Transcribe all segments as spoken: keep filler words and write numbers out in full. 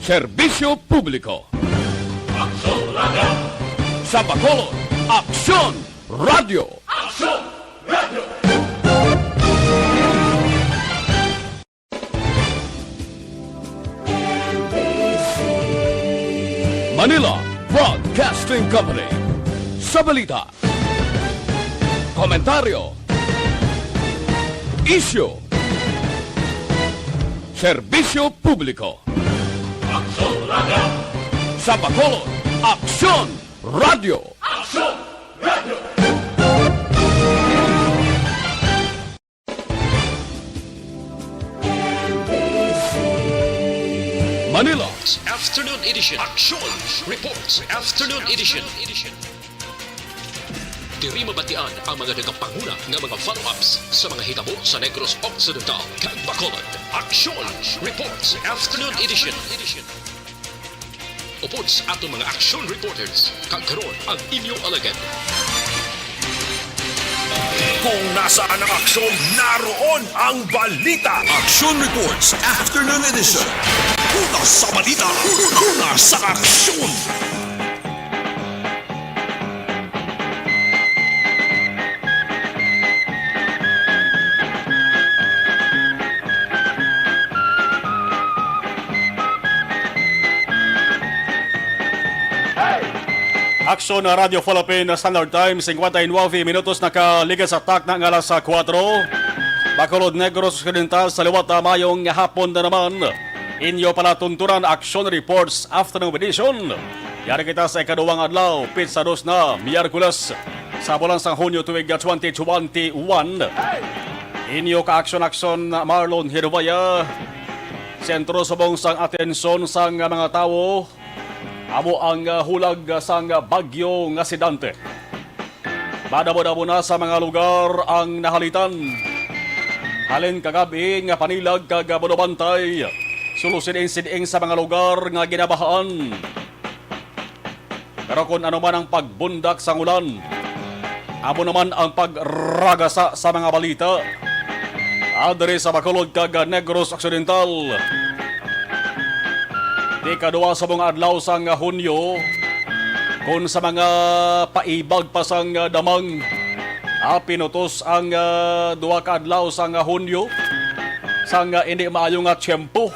Serbisyo Publiko. Aksyon Radio. Sa Bacolod, Aksyon Radio. Aksyon Radio. Manila Broadcasting Company. Sa balita, komentaryo, isyu, serbisyo publiko. Aksyon Radio. Sa Bacolod, Aksyon Radio. Aksyon Radio. Manila. Afternoon Edition. Action Reports. Afternoon Edition. Diri mabatian ang mga nagapanguna nga mga follow-ups sa mga hitabo sa Negros Occidental kag Bacolod. Action Reports. Afternoon Edition. Upod sa aton mga action reporters, kag karon ang inyo alagad. Kung nasaan ang aksyon, naroon ang balita. Action Reports Afternoon Edition. Una sa balita, una sa aksyon. Aksyon na Radyo Philippine Standard Time, singkwenta y nuebe minutos nakaligas sa takna nga alas kuwatro. Bacolod, Negros Occidental, sa liwat, ah, mayong hapon na naman. Inyo palatuntunan, Action Reports Afternoon Edition. Yari kita sa ikaduwang adlaw, pitsa dos na, Miyerkules, sa bulan sang Hunyo tuig twenty twenty-one. Inyo ka-aksyon-aksyon, Marlon Hirvaya, sentro subong sang atensyon sang mga tawo amo ang, ah, hulag sang bagyo nga si Dante. Madamo-damo na sa mga lugar ang nahalitan. Halin kagab-i nga Panilag kag Bulubantay, sulo siding-siding sa mga lugar nga ginabahaan. Pero kun ano man ang pagbundak sang ulan, amo naman ang pagragasa sa mga balita. Ah, diri sa Bacolod kag Negros Occidental, di kadua sa mga adlaw sang Hunyo, kun sa mga paibag pa sang damang, ah, pinutos ang, ah, duha ka adlaw sang Hunyo sang, ah, hindi maayo nga tiyempo.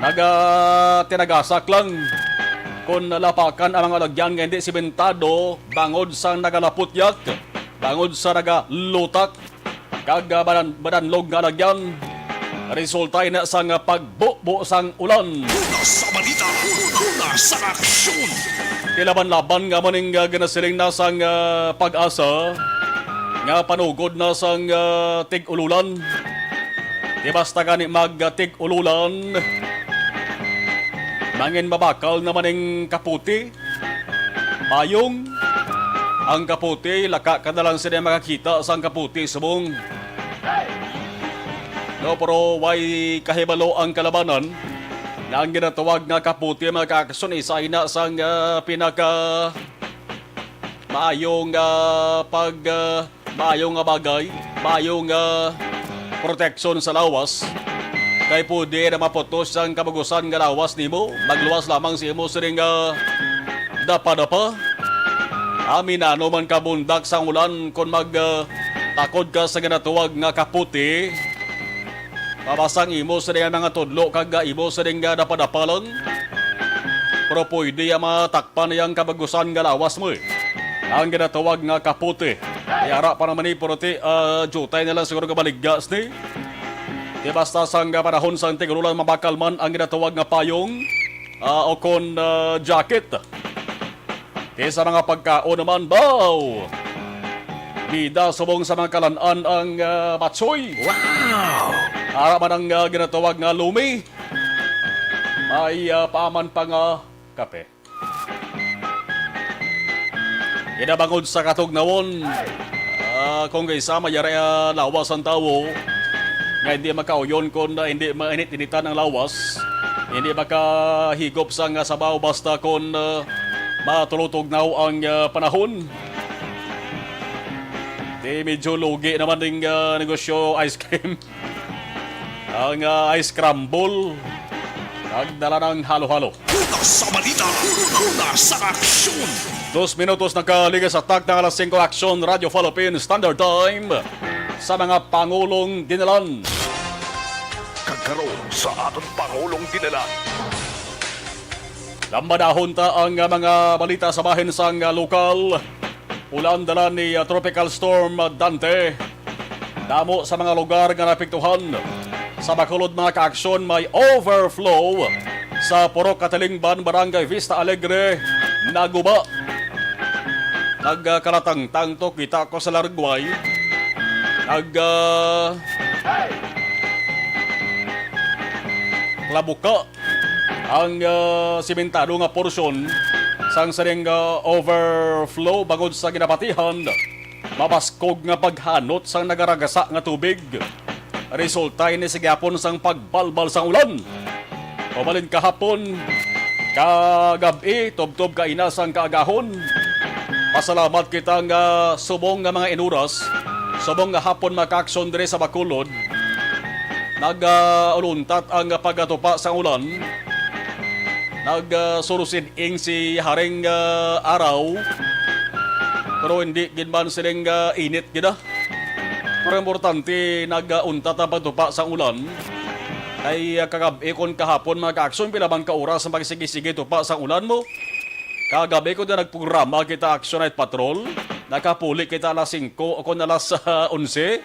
Naga-, tinagasak lang. Kun lapakan ang mga lagyan nga hindi simentado, bangod sa nagalaputyak, bangod sa nagalutak, kag, ah, badan-, badanlog nga lagyan, resulta ina sang pagbubo sang ulan. Una sa balita, una sa aksyon. Ilaban-laban nga mo ning, ah, ginasiling na sang, ah, PAGASA nga panugod na sang, ah, tig-ululan. Di basta gani mag, ah, tig-ululan, mangin mabakal naman ning kaputi. Payong ang kaputi, laka ka na lang sila makakita sang kaputi subong. No, pero way kahibalo ang kalabanan nga ang ginatawag nga kaputi, mga kaaksyon, isa ina sang, ah, pinaka maayong, ah, pag, ah, maayo nga bagay, maayo nga proteksyon sa lawas. Kay pwede na maputos ang kabagusan nga lawas nimo. Magluwas lamang sa imo sining, ah, dapadapa. Aminano man ka bundak sang ulan kon mag, ah, takod ka sa ginatawag nga kaputi. Mabasa ang imo sining mga tudlo kag, ah, imo sining, ah, dapadapa lang. Pero pwede ang matak pa niyang kabagusan nga lawas mo, eh. Ang ginatawag nga kapote. Ay, ara pa naman ni Purote, ah, jutay na lang siguro nga baligya, sini. Di basta sang panahon sang tig-ulan mabakal man ang ginatawag nga payong, ah, o kon, ah, jacket. Di sa mga pagkaon naman, baw! Bida subong sa mga kalan-an ang, ah, batsoy. Wow! Ara man ang, ah, ginatawag nga lumi. May, ah, paaman pa nga kape. Kinabangod sa katugnawon, ah, kung kaisa may yari, ah, lawas ang tawo, nga hindi makauyon kon, ah, hindi mainit-initan ang lawas, hindi makahigop sang, ah, sabaw basta kon, ah, matulutugnaw ang, ah, panahon. Di medyo lugi naman ding, ah, negosyo ice cream. Ang, ah, ice scramble. Nagdala ng halo-halo. Una sa balita, una sa aksyon. Dos minutos nagkaligas sa takna nga alas singko, Aksyon, Radyo Philippine Standard Time sa mga Pangulong Dinalan. Kagkaron sa aton Pangulong Dinalan. Lambadahon ta ang, ah, mga balita sa bahin sang, ah, lokal. Ulan dala ni, ah, Tropical Storm Dante. Damo sa mga lugar nga naapektuhan. Sa Bacolod, mga kaaksyon, may overflow sa Purok Katilingban, Barangay Vista Alegre, naguba. Nagkalatangtang to, kita ko sa Larguay. Nag, ah, klabuka ang, ah, simentado nga porsyon sang sining, ah, overflow bangod sa ginapatihan, mabaskog nga paghanot sang nagaragasa nga tubig. Resulta ini sa gihapon sang pagbalbal sang ulan. Umalin kahapon, kagab-i, tubtob kaina sang kaagahon. Pasalamat kita nga subong nga mga inuras, subong nga hapon, mga kaaksyon, diri sa Bacolod. Nag, ah, uluntat ang pagkatupa sang ulan. Nag, ah, surusid-ing si Haring, ah, Araw, pero hindi gid man siling, ah, init gid, ah. Pero importante, nag, ah, untat ang pagtupa sang ulan. Ay, ah, kagab-i kon kahapon, mga kaaksyon, pila man ka oras ang magsige-sige tupa sang ulan mo? Kagab-i ko na nagprograma kita, Action Night Patrol. Nakapuli kita alas singko o kon alas, ah, onse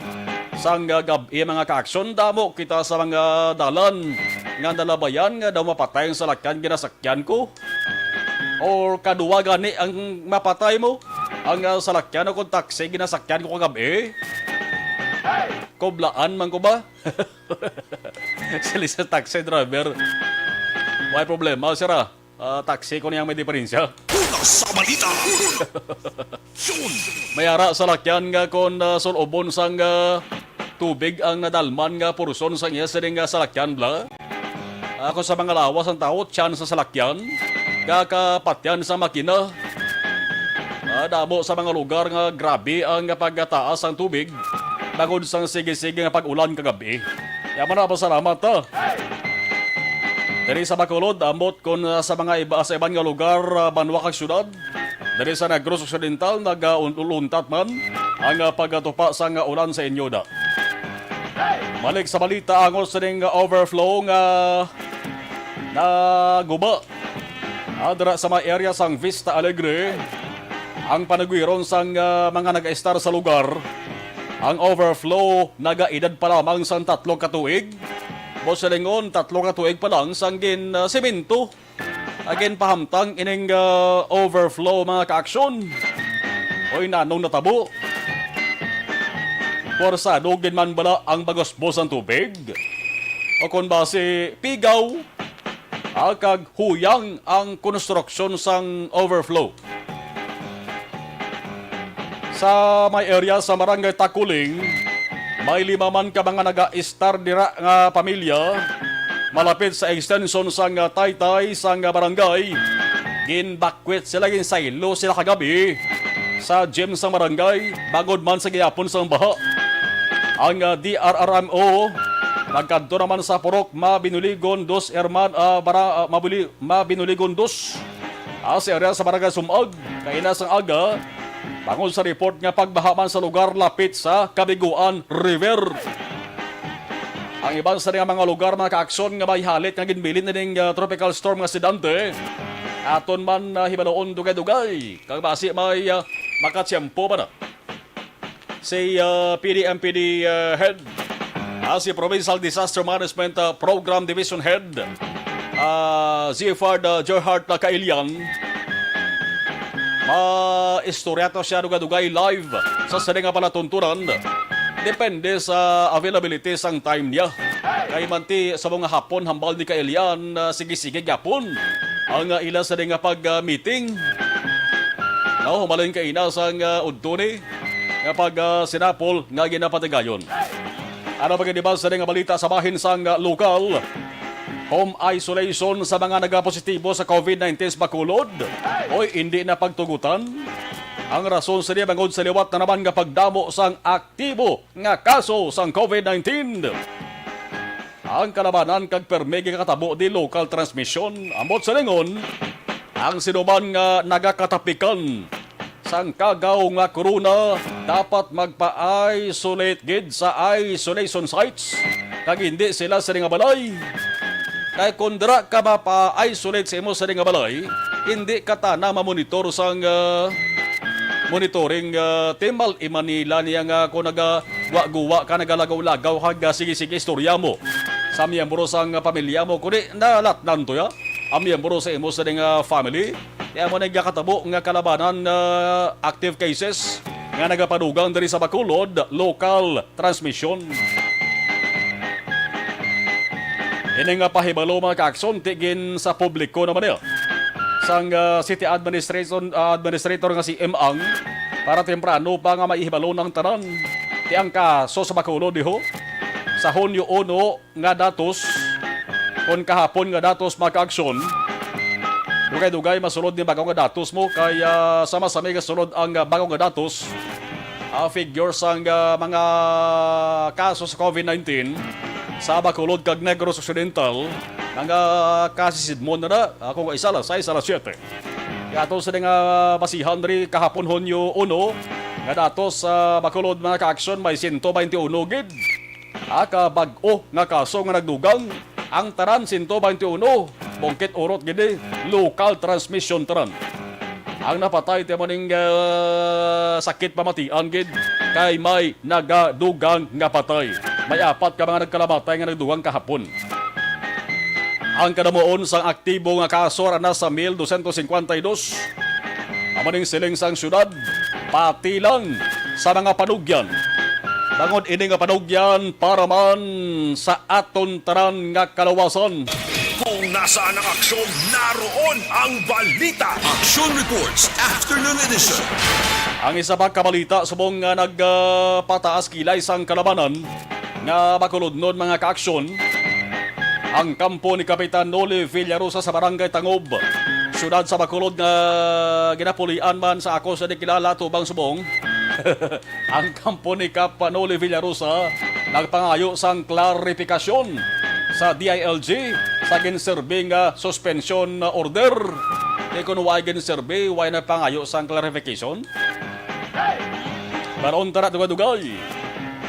sang, ah, gab-i, mga kaaksyon. Damo kita sa mga dalan nga nalabayan nga daw mapatay ang salakyan ginasakyan ko. Or kaduwa gani ang mapatay mo? Ang, ah, salakyan o kon taxi ginasakyan ko kagab-i? Kublaan man ko ba? Sila sa taxi driver. May problema, sir, ah. Ah, taxi ko niyang may diferensya. Una sa balita. Yun. May ara salakyan nga kon, ah, sulubon sang, ah, tubig ang nadalman nga porson sang iya sining, ah, salakyan, bla. Ako sa mga lawas ang tawo, tiyan sa salakyan, kakapatyan sa makina. Ah, damo sa mga lugar nga grabe ang pagkataas sang tubig bangod sang sige-sige nga pag-ulan kagab-i. Yaman na, pasalamat, ha. Diri sa Bacolod, ambot kon, ah, sa mga iba, sa iban nga lugar, ah, banwa kag syudad, diri sa Negros Occidental, nagauluntat man ang, ah, pagkatupa sang, ah, ulan sa inyo da. Balik sa balita, angos sining overflow nga naguba, ah, dira sa may area sang Vista Alegre. Ang panagwiron sang, ah, mga nag-estar sa lugar, ang overflow nagaedad pa lamang sang tatlo ka tuig. Mo silingon, tatlo ka tuig pa lang sang gin, ah, semento. Again, pahamtang ining, ah, overflow, mga kaaksyon. Oy, nanong natabo? Porsado gid man bala ang bagusbos ang tubig? O kon basi pigaw, ah, kag huyang ang konstruksyon sang overflow? Sa may area sa Barangay Takuling, may lima man ka mga naga-estar dira nga pamilya malapit sa extension sang, ah, taytay sang, ah, barangay. Ginbakwit sila, ginsaylo sila kagabi sa gym sang barangay, bangod man sa gihapon sang baha. Ang, ah, D R R M O nagkadto naman sa Purok Mabinuligon Dos Herman, ah, bara-, ah, Mabuli-, Mabinuligon Dos, ah, sa area sa Barangay Sumag, kaina sang aga, bangod sa report nga pagbaha man sa lugar lapit sa Kabiguan River. Ang iban sa nga mga lugar, mga kaaksyon, nga may halit nga ginbilin ning, ah, Tropical Storm nga si Dante, aton man, ah, hibaluon dugay-dugay kag basi may, ah, makatiyempo pa na. Si, ah, P D M P D, ah, Head, ah, si Provincial Disaster Management, ah, Program Division Head, ah, Ziffard, ah, Gerhart na Kailian, maistorya to siya dugay-dugay live sa sini nga palatuntunan. Depende sa availability sang time niya. Kay manti sa mga hapon, hambal ni Kailian, ah, sige-sige gyapon ang, ah, ila sa nga pag, ah, meeting. No, humalin kaina sang, ah, udto ni nga pag, ah, sinapol nga ginapatigayon. Ano pa gid ba sa nga balita sa bahin sang, ah, lokal? Home isolation sa mga nagapositibo sa COVID nineteen sa Bacolod. Oy, hindi na pagtugutan. Ang rason sa niya bangod sa liwat na naman nga pagdamo sang aktibo nga kaso sang COVID nineteen. ang kalabanan kag permi gikatabo di local transmission. Ambot sa lingon, ang sinuman nga nagakatapikan sang kagaw nga corona dapat magpa-isolate gid sa isolation sites kag hindi sila sa nga balay. Kay kung dira ka mapa-isolate sa imo sa nga balay, hindi ka tana mamonitor sang ah, monitoring ah, team. Bal-i man nila niya nga kung nagaguwa-guwa ka, nagalagaw-lagaw ka, sige-sige istorya mo sa miyembro sang pamilya mo, kundi nalatnan to ya ang miyembro sa imo sa nga family. Kaya mo nagakatabo nga kalabanan nga active cases nga nagapadugang diri sa Bacolod, local transmission. Ini nga pahibalo, mga kaakson, ti gin sa publiko naman niya sang ah, city administration ah, administrator nga si M Ang para temprano pa nga maihibalo ng tanan. Ti ang kaso sa Bacolod diho sa Hunyo uno nga datos, kon kahapon nga datos, mga kaakson. Dugay-dugay masulod ni bag-o nga datos mo kay ah, sama sa mga sulod ang ah, bag-o nga datos. Ah, figure sang ah, mga kaso sa COVID nineteen sa Bacolod kag Negros Occidental, mga kasisidmon na na, ah, kung isa alas sais, alas siyete. Kaya ato sa nga basihan diri kahapon, Hunyo uno, nga datos sa Bacolod, mga kaakson, may siyento baynte uno gid ah, ka bag-o nga kaso nga nagdugang. Ang tanan, siyento baynte uno, bungkit urot gid, eh, local transmission tanan. Ang napatay, ti mo ning ah, sakit pamatian gid, kay may nagadugang nga patay. May apat ka mga nagkalamatay nga nagdugang kahapon. Ang kadamuon sang aktibo nga kaso ara na sa mil dosyentos singkwenta y dos. Amo ning siling sang syudad, pati lang sa mga panugyan. Bangod ini nga panugyan para man sa aton tanan nga kaluwasan. Kung nasaan ang aksyon, naroon ang balita. Action Reports, Afternoon Edition. Ang isa pa ka balita subong nga nagpataas kilay sang kalabanan nga Bacolodnon, mga kaaksyon, ang kampo ni Kapitan Noli Villarosa sa Barangay Tangob, siyudad sa Bacolod, nga ginapulian man sa ako sa di kilala tubang subong. Ang kampo ni Kap Noli Villarosa nagpangayo sang klarifikasyon sa D I L G sa ginserbi nga suspension order. Kay kung way ginserbi, way nagpangayo sang clarification. Pero unta na dugay-dugay,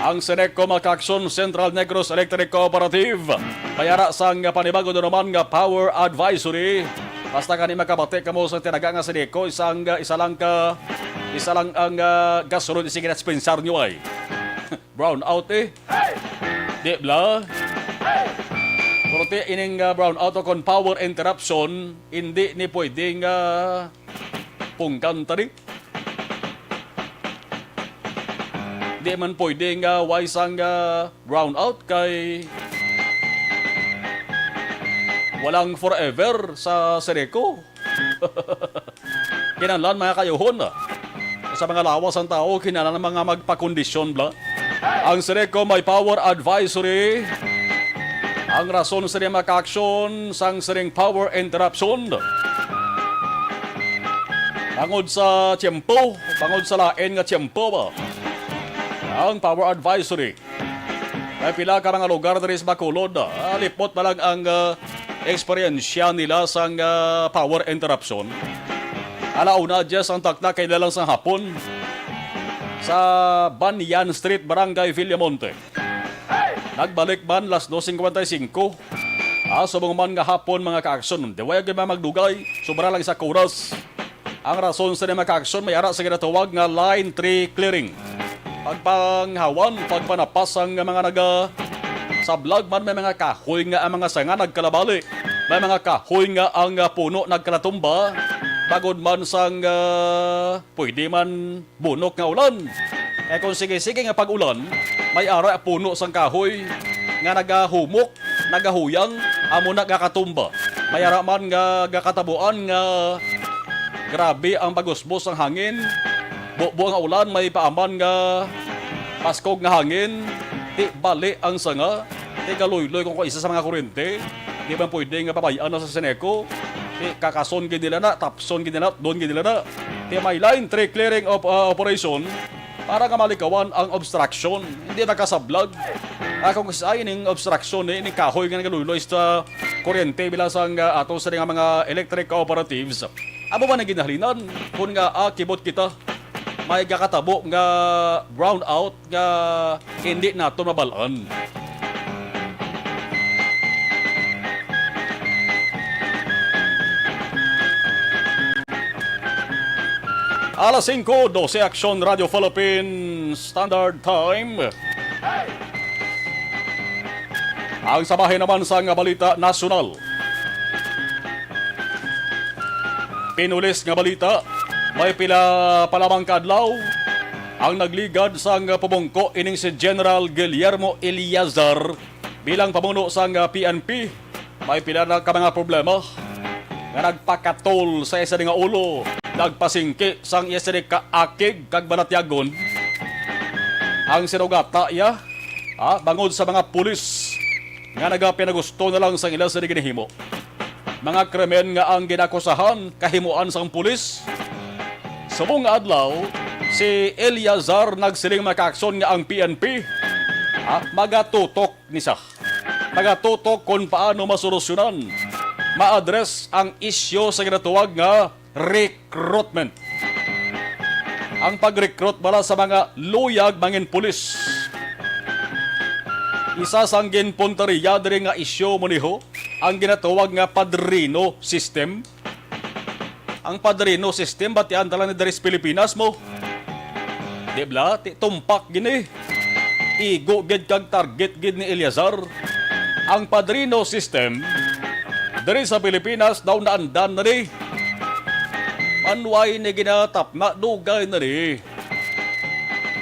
ang Seneco, mga kaaksyon, Central Negros Electric Cooperative may ara sang panibago na naman nga power advisory. Basta gani makabati kamo sa tinaga nga Seneco, isang, ah, isa lang ka, isa lang ang ah, gas rod, sige na dispensar nyo ay. Brown out eh. Di bla? Pero ti ining ah, brown out o kon power interruption, hindi ni pwedeng ah, pungkan tani. Di man pwede nga way sang ah, brown out kay walang forever sa Seneco. Kinahanglan mga kayuhon, ah, sa mga lawas ang tao, kinahanglan mga magpakondisyon bla. Ang Seneco may power advisory. Ang rason sa mga kaaksyon sang sining power interruption, bangod sa tiyempo, bangod sa lain nga tiyempo ba, ang power advisory. May pila ka mga lugar diri sa Bacolod, ah, lipot na lang ang ah, eksperyensya nila sang ah, power interruption. Alauna, Jess, ang takna kay lang sa hapon sa Banyan Street, Barangay Villamonte. Nagbalik man las dos cincuenta y cinco. Ah, subong man nga hapon, mga kaaksyon. Di waya gyud man magdugay, sobra lang sa oras. Ang rason sa mga kaaksyon may ara sa ginatawag nga line tree clearing. Pagpanghawan, pagpanapas ang mga naga sablag man, may mga kahoy nga ang mga sanga nagkalabali. May mga kahoy nga ang ah, puno nagkalatumba. Bagod man sang ah, pwede man bunok nga ulan. Kay kung sige-sige nga pag-ulan, may ara puno sang kahoy nga nagahumok, nagahuyang, amo na gakatumba. May ara man nga gakatabuan nga grabe ang pagusbos sang hangin. Bubo nga ulan, may paaman nga paskog nga hangin. Ti bali ang sanga, ti kaluyloy kung kaisa sa mga kurente. Di man pwede nga pabay-an na sa Seneco. Ti kakason gid nila na, tapson gid nila, doon gid nila na. Ti may line tree clearing of, ah, operation. para nga malikawan ang obstruction, hindi makasablag. Ah, kung sa ining obstruction ni, ni kahoy nga nagaluloy sa kuryente bilang sang, ah, ato sa nga mga electric cooperatives, amo man ang ginahalinan kung nga, ah, kibot kita may gakatabo nga brownout nga hindi nato mabalaan. Alas singko dose, Aksyon Radio Philippines Standard Time. Ang sa bahin naman sang balita nasyonal. Pinulis nga balita, may pila pa lamang ka adlaw ang nagligad sang pamungko ining si General Guillermo Eleazar bilang pamuno sang P N P. May pila na ka mga problema nga nagpakatol sa iya sini nga ulo, nagpasingki sang iya sini ka akig kag balatyagon. Ang sinugata iya, ah, bangod sa mga pulis nga nagapinagusto na lang sang ila sini ginahimo. Mga krimen nga ang ginakusahan kahimuan sang pulis. Subong nga adlaw, si Eleazar nagsiling, mga kaaksyon, nga ang P N P, ah, magatutok ni sa pagatutok kon paano masolusyonan, ma-address ang isyu sa ginatawag nga recruitment. Ang pag-recruit bala sa mga luyag mangin pulis. Isa sang ginpunteriya diri nga isyu mo niho ang ginatawag nga padrino system. Ang padrino system, batian ta lang ni diri sa Pilipinas mo. Di bala, ti tumpak gini. Igo gid kag target gid ni Eleazar. Ang padrino system diri sa Pilipinas daw naandan na ni. Manway ni ginatapna, dugay na ni.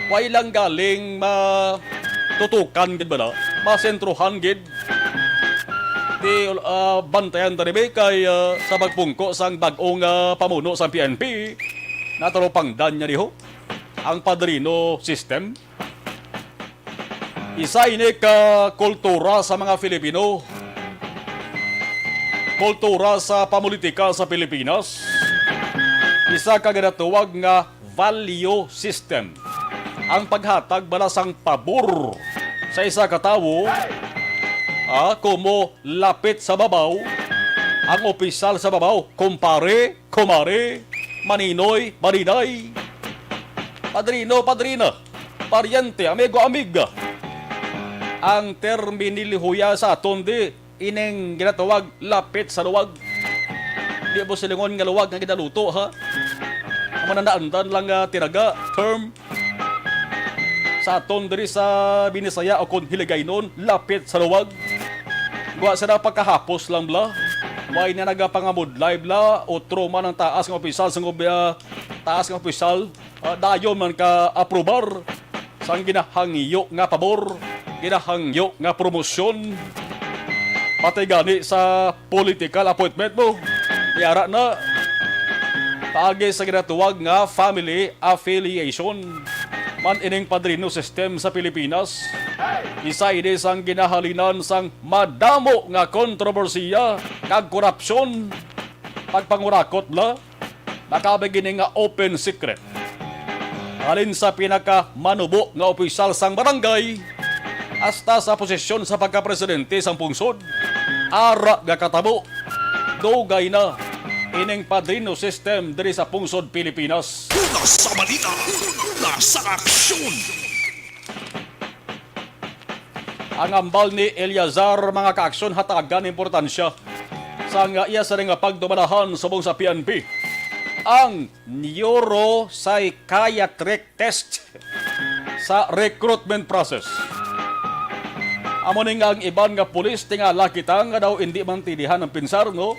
Way lang galing matutukan gid bala, masentruhan gid. Ti, ah, bantayan ta ni kay, ah, sa pagpungko sang bag-ong, ah, pamuno sang P N P, natalupangdan niya diho ang padrino system. Isa ini ka kultura sa mga Filipino, kultura sa pamulitika sa Pilipinas, isa ka ginatawag nga value system. Ang paghatag bala sang pabor sa isa ka tawo, ah, kumo lapit sa babaw, ang opisyal sa babaw, kumpare, kumare, maninoy, maninay, padrino, padrina, paryente, amigo, amiga. Ang terminolohiya sa aton di ining ginatawag lapit sa luwag. Di mo silingon nga luwag nga ginaluto, ha? Ang mananaandan lang nga tinaga, term, sa aton diri sa Binisaya o kon Hiligaynon, lapit sa luwag. Wa sila pagkahapos lang bala. Way na nagapangabudlay bala, utro man ang taas nga opisyal sa gob-, ah, taas nga opisyal, ah, dayon man ka aprobar sang ginahangyo nga pabor, ginahangyo nga promosyon, pati gani sa political appointment mo. Yara na, paagi sa ginatawag nga family affiliation man ining padrino system sa Pilipinas. Isa ini sang ginahalinan sang madamo nga kontrobersiya kag korupsyon, pagpangurakot bala, makaabig ini nga open secret. Halin sa pinakamanubo nga opisyal sang barangay hasta sa posisyon sa pagkapresidente sang pungsod, ara nga katabo, dugay na ining padrino system diri sa pungsod Pilipinas. Una sa balita, una sa aksyon. Ang hambal ni Eleazar, mga kaaksyon, hatagan importansya sang iya sini nga pagdumalahan subong sa P N P ang neuropsychiatric test sa recruitment process. Amo ni nga ang iban nga pulis, tingala kita nga daw indi maintindihan ang pensar, no?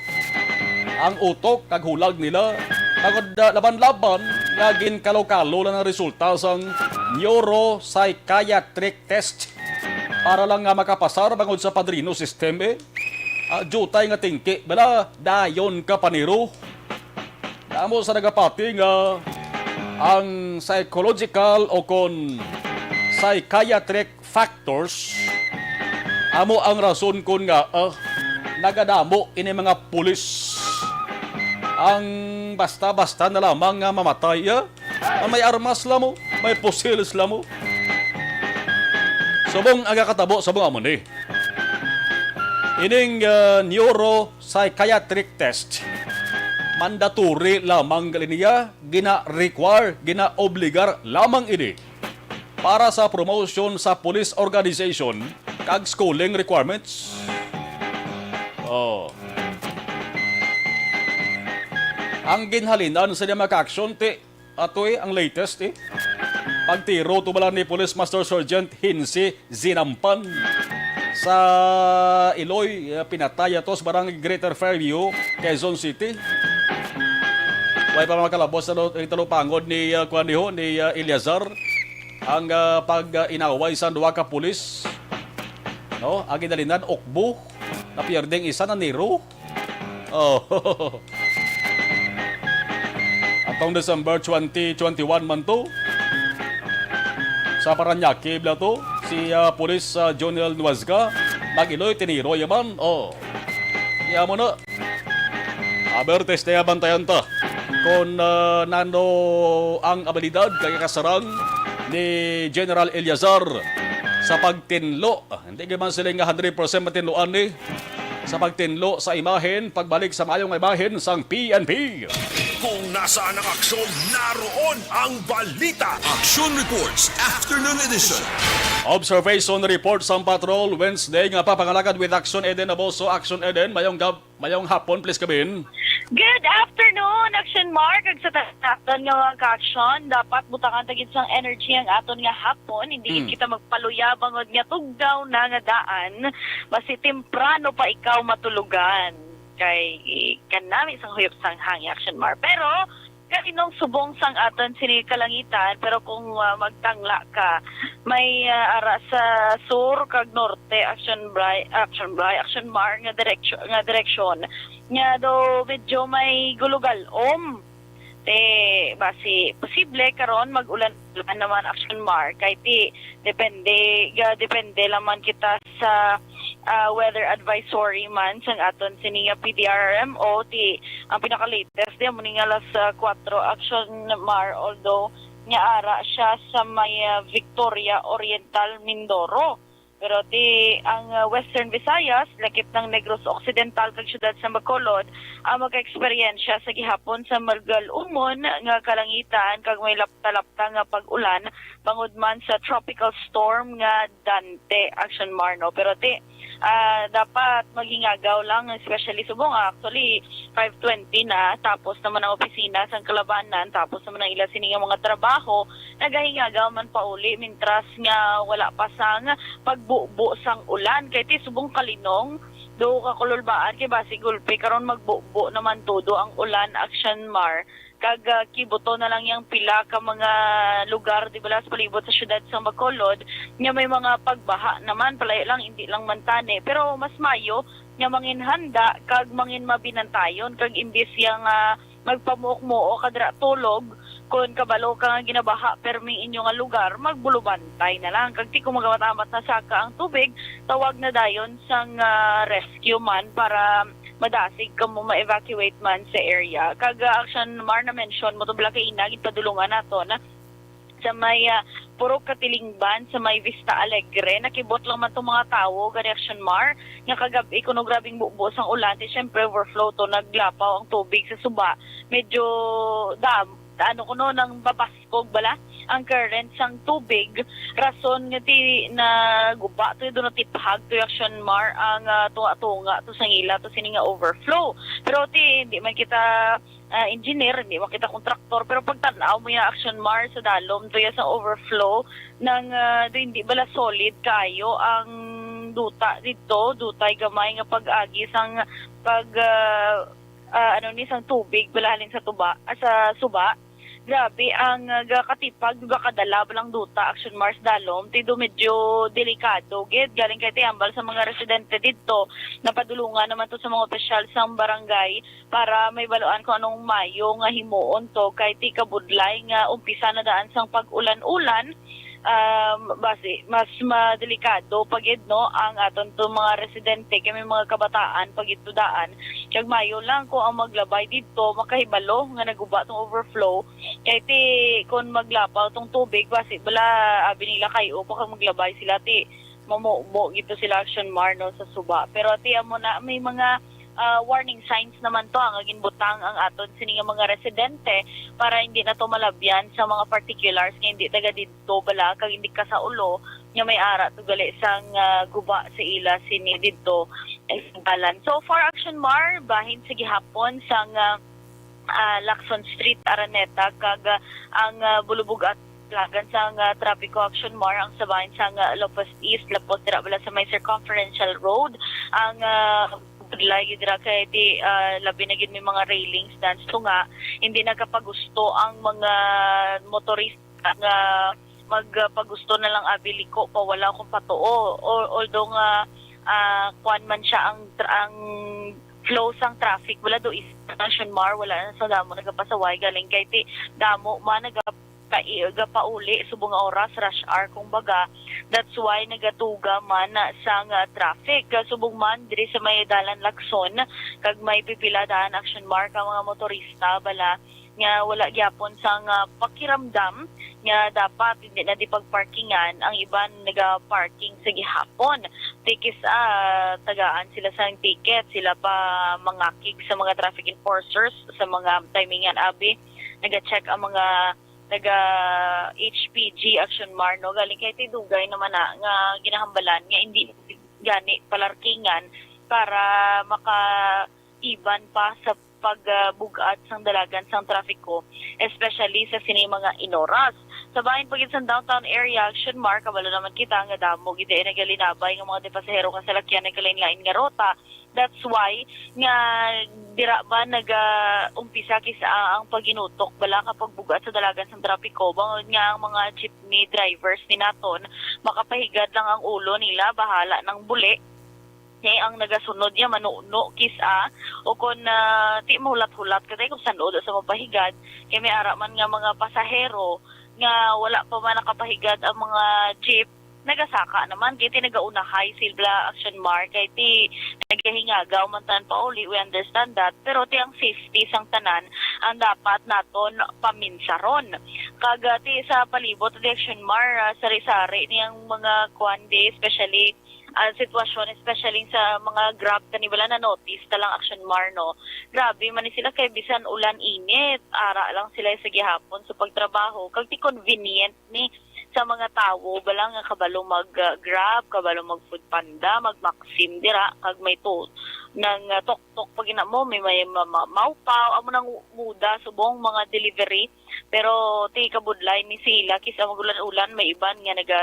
Ang utok kag hulag nila, tungod, ah, laban-laban nga ginkalo-kalo lang ang resulta sang neuropsychiatric test para lang nga makapasar bangod sa padrino system, eh. Ah, diutay nga tingki bala, dayon ka paniro. Damo sa nagapati nga ang psychological o kon psychiatric factors amo ang rason kon nga, ah, nagadamo ini mga pulis ang basta-basta na lamang nga mamatay, ah, ang may armas la mo. May pusil sila mo. Subong aga katabo, subong amo ni. Ining ah, neuropsychiatric test, mandatory lamang gali niya, gina-require, gina-obligar lamang ini para sa promotion sa police organization kag schooling requirements. Oh. Ang ginhalinan sa mga action ti Atoy ang latest, eh. Pagtiro to bala ni Police Master Sergeant Hinsi Zinampan sa Iloy, eh, pinatay ato sa barangay Greater Fairview, Quezon City. Way pa makalabos sa lo-, italupangon ni, ah, kuwan niho, ni, ah, Eleazar ang, ah, pag-inaway sa duha ka pulis. No? Ang ginalinan, ukbo. Napierde ang isa, naniro. Oh. Atong December twenty twenty-one man to. Sa Parañaque, bla to, si ah, Police ah, Jonel Nuazga, nag-iloy, tiniro yaman. Oh. Iya mo na. Aber, teste, bantayan ta. Kung ah, nano ang abilidad kay kasarang ni General Eleazar sa pagtinlo. Ah, hindi ka man sila nga hundred percent matinluan ni sa pagtinlo sa imahen, pagbalik sa maayong imahen sang P N P. Kung nasaan ang aksyon, naroon ang balita. Action Reports, Afternoon Edition. Observation report sang patrol Wednesday nga papangalagad with Action Eden Aboso. Action Eden, mayong gab-, mayong hapon, please, kabin. Good afternoon, Action Mark. Ag sa tanan nga mga ka-action, dapat butangan ta gid sang energy ang aton nga hapon. Hindi gid Mm. kita magpaluya bangod nga tugnaw na nga daan. Basi temprano pa ikaw matulogan. Kay kanami sang huyop sang hangin, Action Mark. Pero kaninong subong sang aton sini kalangitan, pero kung ah, magtangla ka, may ah, ara sa sur kag norte, Action Bri-, Action Bri-, Action Mark nga direksyon, nga direksyon. Nga do medyo may gulugalom. Te, basi posible karon mag-ulan-ulan naman, Action Mark, kay ti depende, ga-, depende lang man kita sa ah, weather advisory man sang aton sini nga P D R M O. Ti ang pinaka-latest di amo ni nga alas ah, kuwatro, Action Mark, although nga ara siya sa may ah, Victoria Oriental, Mindoro. Pero ti ang ah, Western Visayas, lakip ng Negros Occidental kag siyudad sa Bacolod, ang maka-eksperyensya sa gihapon sa magalumon nga kalangitan kag may lapta-lapta nga pag-ulan bangod man sa tropical storm nga Dante, Action Mark, no? Pero ti ah, dapat maghingagaw lang, especially subong, ah, actually five twenty na, tapos naman ang opisina sang kalabanan, tapos naman ang ila sini nga mga trabaho, nagahingagaw man pauli, mintras nga wala pa sang pagbubo sang ulan. Kay ti subong kalinong, do kakululbaan, kay basi gulpi karon magbubo naman todo ang ulan, Action Mark. Kag ah, kibuto na lang yang pila ka mga lugar, di bala, sa palibot sa siyudad sa Bacolod, nga may mga pagbaha naman, palayo lang, hindi lang man tani. Pero mas mayo nga mangin handa kag mangin mabinantayon, kag imbis yang ah, magpamuok-muok ka dira tulog, kon kabalo ka nga ginabaha permi inyo nga lugar, magbulubantay na lang. Kag ti kung magamat-amat na saka ang tubig, tawag na dayon sang ah, rescue man para madasig kamo ma-evacuate man sa area. Kag ah, Action Mark, na-mention mo to bala kaina, ginpadulungan naton sa may ah, Purok Katilingban, sa may Vista Alegre. Nakibot lang man tong mga tawo gani, Action Mark, nga kagab-i kuno grabing bubo sang ulan, ti syempre overflow to, naglapaw ang tubig sa suba. Medyo dam, ano kuno, nang babaskog bala ang current sang tubig, rason nga ti naguba to, do natiphag to, Action Mark, ang ah, tunga-tunga to sang ila to sini nga overflow. Pero ti hindi man kita ah, engineer, hindi man kita kontraktor, pero pagtan-aw mo ya, Action Mark, sa dalom to ya sa overflow, nang ah, do hindi bala solid kayo ang duta dito, dutay gamay nga pag-agi sang pag ah, ah, ano ni, sang tubig bala halin sa tuba, ah, sa suba. Grabe ang ah, gakatipag, gakadala balang duta, Action Mark, dalom. Ti do medyo delikado gid, galing kay ti hambal sa mga residente didto, napadulungan naman to sa mga opisyal sang barangay para may baluan kung anong mayo nga himuon to, kay ti kabudlay nga umpisa na daan sang pag-ulan-ulan, um, basi mas madelikado pa gid, no, ang aton to mga residente, kay may mga kabataan pa gid to daan. Kag mayo lang kung ang maglabay didto makahibalo nga naguba tong overflow, kay ti kon maglapaw tong tubig, basi bala, abi nila, kayo pa kag maglabay sila, ti mamubo gito sila, Action Mar, no, sa suba. Pero ti amo na, may mga ah, warning signs naman to nga ginbutang ang aton sini nga mga residente para hindi na to malabyan sa mga particulars nga hindi taga didto bala kag hindi kasaulo nga may ara to gali sang ah, guba sa ila sini didto sa dalan. So far, Action Mar, bahin sa gihapon sang ah, ah, Lacson Street, Araneta, kag ah, ang ah, bulubog at lagan sang ah, trapiko, Action Mar, ang sa bahin sang ah, Lopez East, lapos dira bala sa may Circumferential Road, ang ah, budlay gid dira kay ti ah, labi na gid may mga railings, dance to nga hindi nagapagusto ang mga motorista nga magpagusto na lang abi liko pa wala akong patuo. Al- although nga ah, kuan man siya ang tra- ang flow sang traffic, wala do is Action Mar, wala na sa damo nagapasaway galing kay ti damo man naga kai- gapauli subong nga oras, rush hour, kung baga. That's why nagatuga man na sang ah, traffic. Ah, subong man diri sa may dalan Lacson, kag may pipila daan, Action Mar, ka mga motorista bala nga wala gyapon sang ah, pakiramdam nga dapat hindi na di pagparkingan. Ang iban naga-parking sa gihapon. Tikis ah, tagaan sila sang ticket, sila pa mangakig sa mga traffic enforcers sa mga timingan abi. Naga-check ang mga taga H P G, Action Mar, no? Galing kay ti dugay naman na nga ginahambalan nga hindi gani palarkingan para makaiban pa sa pagbug-at sang dalagan sang trapiko, especially sa sini mga inoras. Sa bahin pa gid sang downtown area, Action Mar, kabalo naman kita nga damo gid ay nagalinabay nga mga pasahero nga salakyan nagkalain-lain nga ruta. That's why nga dira ba naga-umpisa kis-a ang paginutok bala ka pagbug-at sa dalagan sang trapiko, bangod nga ang mga jeepney drivers ni naton makapahigad lang ang ulo nila, bahala nang buli ni ang nagasunod niya manuno kis-a, o kon ah, ti mahulat-hulat ka tayo kung saan ulo sa mapahigad, kay may ara man nga mga pasahero nga wala pa man nakapahigad ang mga jeep, nagasaka naman kay ti nagaunahay sila, Action Mar, kay ti nagahingagaw man tan pauli, we understand that, pero ti ang safety sang tanan ang dapat naton paminsaron. Kag ah, ti sa palibot di, Action Mar, ah, sari-sari ni ang mga kuan di, especially ang sitwasyon, especially sa mga Grab, kani bala na-notice ta lang, Action Mar, no? Grabe man ni sila kay bisan ulan init, ara lang sila sa gihapon sa pagtrabaho. Kag ti convenient ni sa mga tawo bala nga kabalo mag ah, Grab, kabalo mag Food Panda, mag Maxim dira, kag may to nang ah, tuktok pa gina mo, may may ma- ma- mawpaw, amo nang muda subong mga delivery. Pero ti kabudlay ni sila kis-a mag-ulan-ulan, may iban nga naga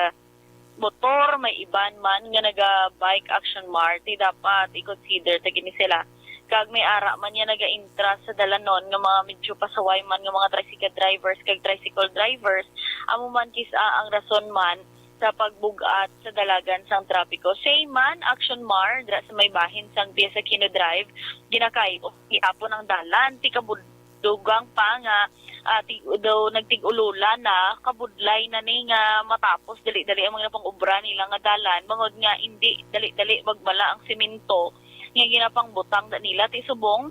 motor, may iban man nga naga-bike, Action Mar, ti dapat i-consider ta gini sila. Kag may ara man nga naga-intra sa dalanon nga mga medyo pasaway man nga mga tricycle drivers kag tricycle drivers, amo man kis-a ang rason man sa pagbug-at sa dalagan sang trapiko. Same man, Action Mar, dira sa may bahin sang Pies Aquino Drive, ginakay-o gihapon ang dalan. Ti kabud dugang pa nga ah, ti- daw nagtig-ululan na, kabudlay na ni nga matapos dali-dali ang mga pang-obra nila nga dalan, bangod nga indi dali-dali magmala ang semento nga ginapangbutang da nila ti subong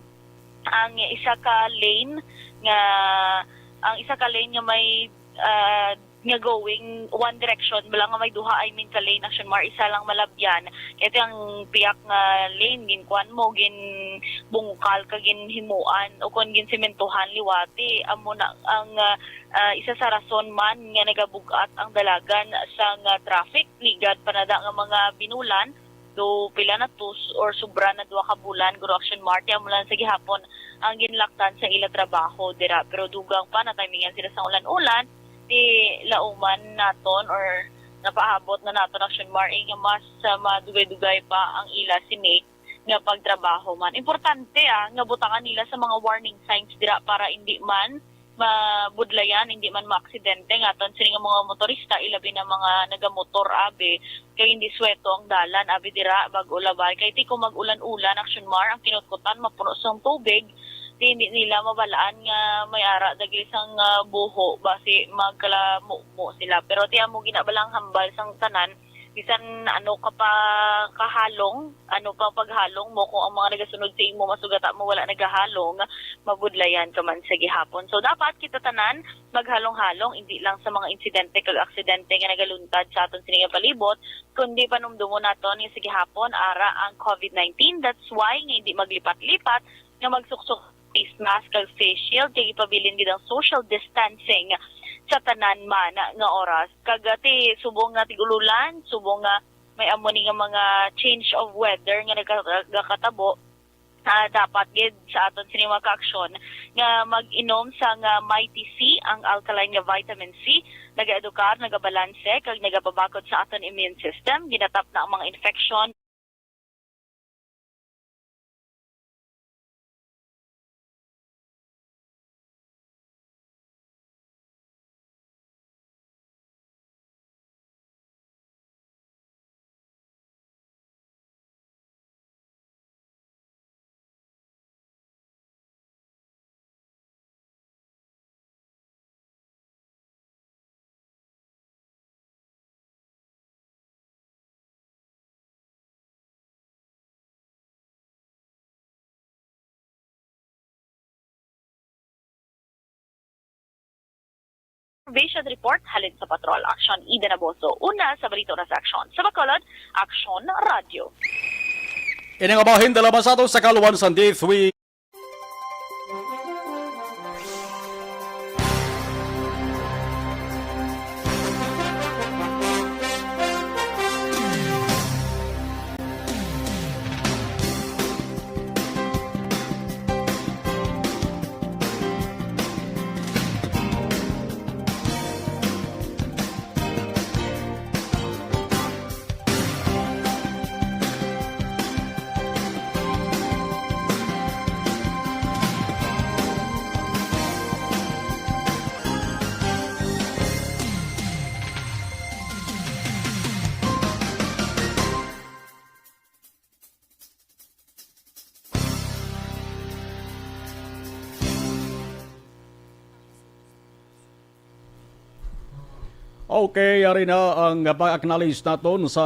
ang isa ka lane nga ang isa ka lane nga may ah, nga going one direction bala nga may duha, I mean, ka lane, Action Mar, isa lang malabyan. Kay ti ang piyak nga lane ginkuan mo, ginbungkal ka, ginhimuan o kon ginsementohan liwati. Amo na ang ah, ah, isa sa rason man nga nagabug-at ang dalagan sa nga traffic. Ligad pa na da nga mga binulan, do pila na to s- or sobra na duha ka bulan, Guro Action Mar, ti amo lang sa gihapon ang ginlaktan sa ila trabaho dira. Pero dugang pa, natimingan sila sa ulan-ulan, ti lauman naton or napaabot na naton, Action Mar, eh, nga mas ah, madugay-dugay pa ang ila sini nga pagtrabaho man. Importante ah, nga butangan nila sa mga warning signs dira para hindi man mabudlayan, hindi man maaksidente nga aton sini nga mga motorista, ilabi na mga nagamotor abi, kay hindi sweto ang dalan abi dira bag-o labay. Kay ti kung mag-ulan-ulan, Action Mar, ang kinutkutan mapuno sang tubig, Di, hindi nila mabalaan nga may ara dagli sang, ah, buho, basi magkalamumo sila. Pero ti amo gina bala ang hambal sang tanan, bisan ano ka pa kahalong, ano pa paghalong mo, kung ang mga nagasunod sa imo masugata mo wala nagahalong, mabudlayan ka man sa gihapon. So, dapat kita tanan maghalong-halong, hindi lang sa mga insidente kag aksidente nga nagaluntad sa aton sini nga palibot, kundi panumdomon naton nga sa gihapon ara ang covid nineteen. That's why nga hindi maglipat-lipat nga magsuksok face mask kag face shield, kay ipabilin gid ang social distancing sa tanan man nga oras. Kag, ah, ti subong nga tig-ululan, subong nga may amo ni nga mga change of weather nga nagka-, nagakatabo, ah, dapat gid sa aton sini mga kaaksyon nga mag-inom sang, ah, Mighty C, ang alkaline nga vitamin C, nagaedukar, nagabalanse, kag nagapabakod sa aton immune system, ginatapna ang mga infeksyon. Vision Report halin sa Patrol Action, Ida Naboso. Una sa balita, una sa aksyon. Sa Bacolod, Aksyon Radyo. Ini nga bahin dala man sa aton sa kaluwan sa D three. Okay, yari na ang pag-acknowledge naton sa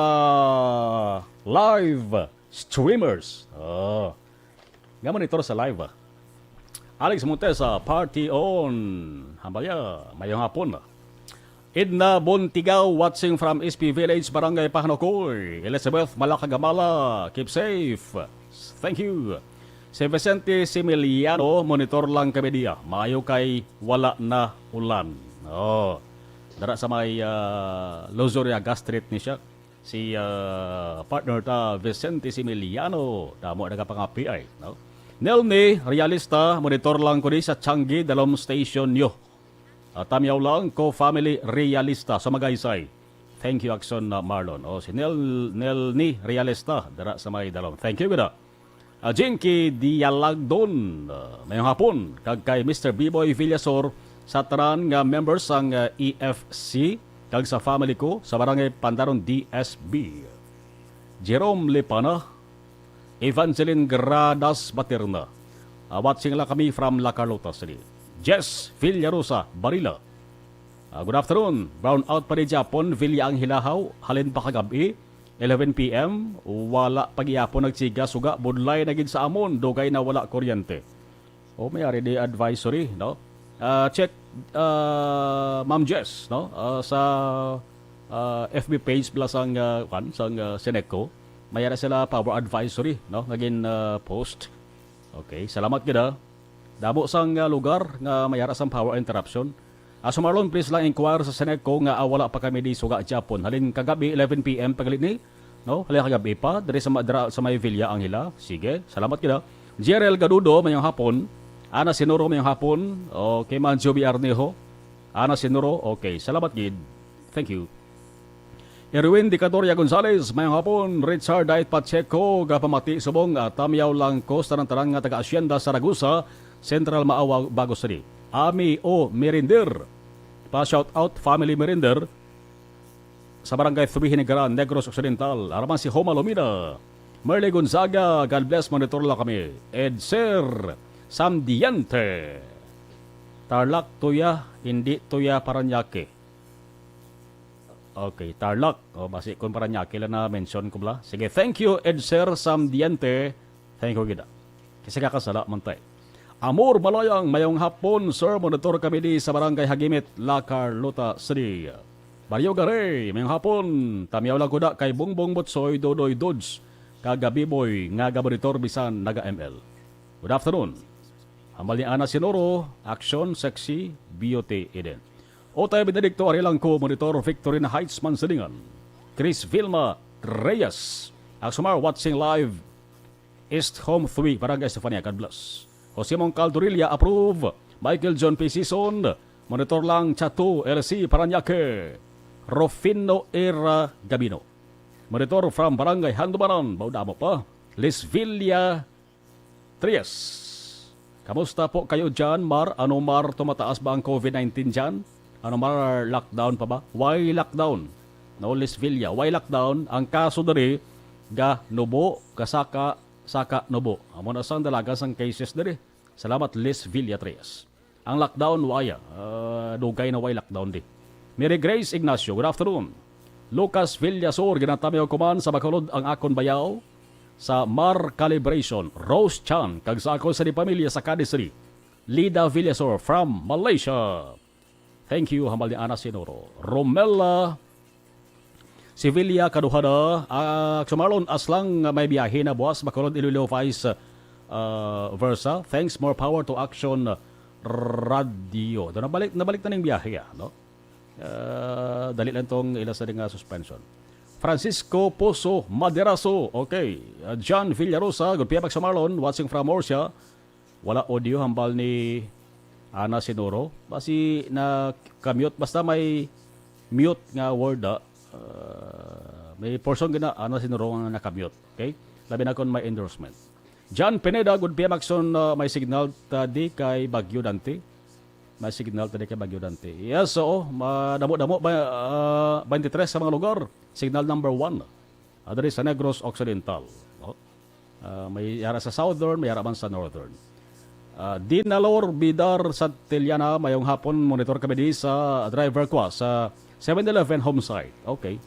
live streamers. Oh. Nga monitor sa live, ah. Alex Montesa, party on. Hambaya, mayong hapon. Edna Bontigaw, watching from S P Village, Barangay Pahanukoy. Elizabeth Malakagamala, keep safe. Thank you. Si Vicente Similiano, monitor lang kami diya. Maayo kay wala na ulan. Oh. Dara sa may, ah, Luzuria Gas Street ni siya. Si, ah, partner ta, Vicente Similiano, damo nagapangapi ay, no? Nelny Realista, monitor lang ko di sa Changi Dalom Station nyo. Ah, tamyaw lang ko, family Realista sa Magaysay. Thank you, Action, ah, Marlon. Oh, si Nel, Nelny Realista, dara sa may Dalom. Thank you, gida. Ah, Jinky Dialagdon, ah, mayong hapon, kag kay Mister Biboy Villasor sa tanan nga members sang, ah, E F C, kag sa family ko sa Barangay Pandaron D S B. Jerome Lipana, Evangeline Gradas Baterna. Ah, watching lang kami from La Carlota City. Jess Villarosa Barila. Ah, good afternoon. Brown out pa rin Japon, Villa ang hilahaw, halin pa kagabi. Eleven P M, wala pa gihapon nagsiga, suga budlay na gid sa amon, dugay na wala kuryente. O, may ari di advisory, no? Ah, check, ah, Ma'am Jess, no? Ah, sa, ah, F B page bala sang, ah, kwan, sang, ah, Seneco, may ara sila power advisory, no? Nga gin, ah, post. Okay, salamat gid, ah. Damo sang, ah, lugar nga may ara sang power interruption. Ah, so Marlon, please lang inquire sa Seneco nga, ah, wala pa kami di suga Japon. Halin kagabi, eleven P M pa gali ni, no? Halin kagabi pa, diri sa ma-, dira, sa may Villa Angela. Sige, salamat gid. Jerel Gadudo, mayong hapon. Ana Sinuro, mayong hapon. Okay, Manjo B. Arnejo. Ana Sinuro, okay. Salamat gid. Thank you. Erwin Dicatoria Gonzalez, mayong hapon. Richard Dait Pacheco, gapamati subong, ah, tamyaw lang ko sa tanan-tanan nga taga-asyenda sa Ragusa, Central Maawa, Bago City. Ami O Merinder, pa shout out family Merinder sa Barangay Three Hinigaran, Negros Occidental. Araman si Homa Lumina, Merly Gonzaga, God bless, monitor lang kami. Ed Sir, Samdiente. Tarlac, Tuya, hindi Tuya, Parañaque. Okay, Tarlac. O, basi kung Parañaque lang na mention ko bala. Sige, thank you, Ed Sir Samdiente. Thank you, gida. Kasi kakasala man tay. Amor Malayang, mayong hapon, sir. Monitor kami di sa Barangay Hagimit, La Carlota City. Mario Garay, mayong hapon. Tamyaw lang ko da kay Bongbong Butsoy, Dodoy Dodge, kag Gabiboy nga gabonitor bisan naga-M L. Good afternoon. Hambal ni Ana Sinoro, action, sexy, beauty, Eden. Otay Benedicto, ari lang ko, monitor, Victorina Heights, Mansilingan. Chris Vilma Reyes, Axomar, watching live, East Home three, Barangay Estefania, God bless. Jose Mongcal Dorilla, approve. Michael John P. Sison, monitor lang, Chato, L C, Parañaque. Rufino Era Gabino, monitor from Barangay Handumanan, Baudamo pa. Lisvilla Trias, kamusta po kayo dyan, Mar? Ano, Mar, tumataas ba ang covid nineteen dyan? Ano, Mar, lockdown pa ba? Why lockdown? No, Lisvilla, why lockdown? Ang kaso diri, ga Nubo, ga Saka, Saka, Nubo. Amo na sang dalagan sang cases diri. Salamat, Lisvilla Trias. Ang lockdown, waya. Ah, dugay na way lockdown di. Mary Grace Ignacio, good afternoon. Lucas Villasor, ginatamyaw ko man sa Bacolod ang akon bayaw sa Mar Calibration, Rose Chan, kag sa akon sa di pamilya sa Cadiz City. Lida Villasor from Malaysia. Thank you, hambal ni Ana Sinoro. Romela Sevilla, kaduha na. Ah, Axo Marlon, as lang may biyahe na buwas, Bacolod, Iloilo, vice ah, versa. Thanks, more power to Action Radio. Do, nabalik, nabalik na ning biyahe, ah, no? Ah, dali lang tong ila sa nga suspension. Francisco Poso Maderaso. Okay. Ah, John Villarosa, good P M Axo Marlon, watching from Murcia. Wala audio, hambal ni Ana Sinoro. Basi na-mute. Basta may mute nga word, ah, ah, may portion gina Ana Sinoro nga naka-mute. Okay? Labi na kung may endorsement. John Pineda, good P M Axon, ah, may signal ta di kay Bagyo Dante. May signal ta di kay Bagyo Dante. Yes, oo. Madamo-damo, ba, ah, twenty-three sa mga lugar. Signal number one. Ah, diri sa Negros Occidental. Oh. Ah, may yara sa Southern, may yara man sa Northern. Ah, Dinalor Bidar Santillana, mayong hapon, monitor kami di sa driver ko, ah, sa Seven Eleven Homesite. Okay.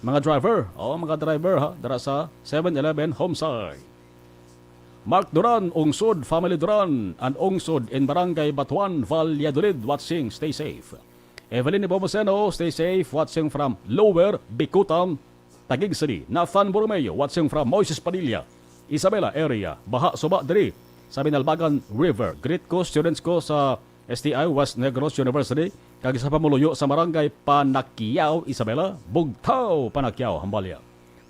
Mga driver, oh, mga driver, ha, dara sa Seven Eleven Homesite. Mark Duran, Ungsod, Family Duran, and Ungsod in Barangay Batuan, Valladolid, watching, stay safe. Evelyn Nepomuceno, stay safe, watching from Lower Bicutan, Taguig City. Nathan Borromeo, watching from Moises Padilla, Isabela area. Baha suba diri sa Binalbagan River. Greet ko students ko sa S T I West Negros University, kag sa pumuluyo sa Barangay Panaquiao, Isabela, Bugtao, Panaquiao, Hambalya.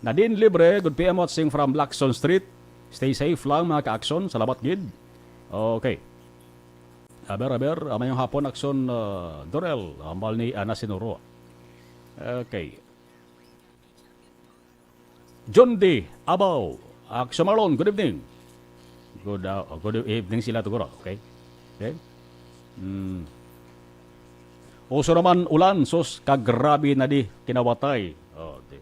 Nadine Libre, good P M watching from Lacson Street. Stay safe lang, mga ka-action. Salamat gid. Okay. Aber, aber, ah, mayong hapon, Action, ah, Dorel, hambal ni Ana Sinuro. Okay. John D. Abaw, Action Marlon, good evening. Good, ah, good evening sila, tugura. Okay. Okay. Hmm. Uso naman ulan, sus, kagrabe na di, kinawatay. Oh, di.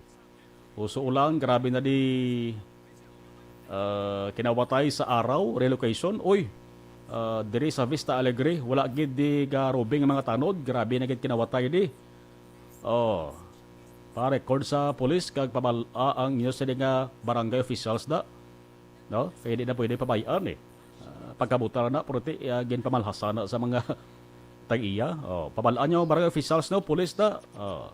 Uso ulan, grabe na di, ah, kinawatay sa araw, relocation. Uy, ah, diri sa Vista Alegre, wala gid di garubing ang mga tanod. Grabe na gid kinawatay di. Oh, pa-record sa pulis kag pabal-a ang inyo sini nga barangay officials da. No? Kaya di na pwede pabay-an eh. Ah, pagkabutar na, puro ti, ah, ginpamalhasan na sa mga tag-iya. Oh, pabal-an nyo, barangay officials, no? Pulis na. Oh.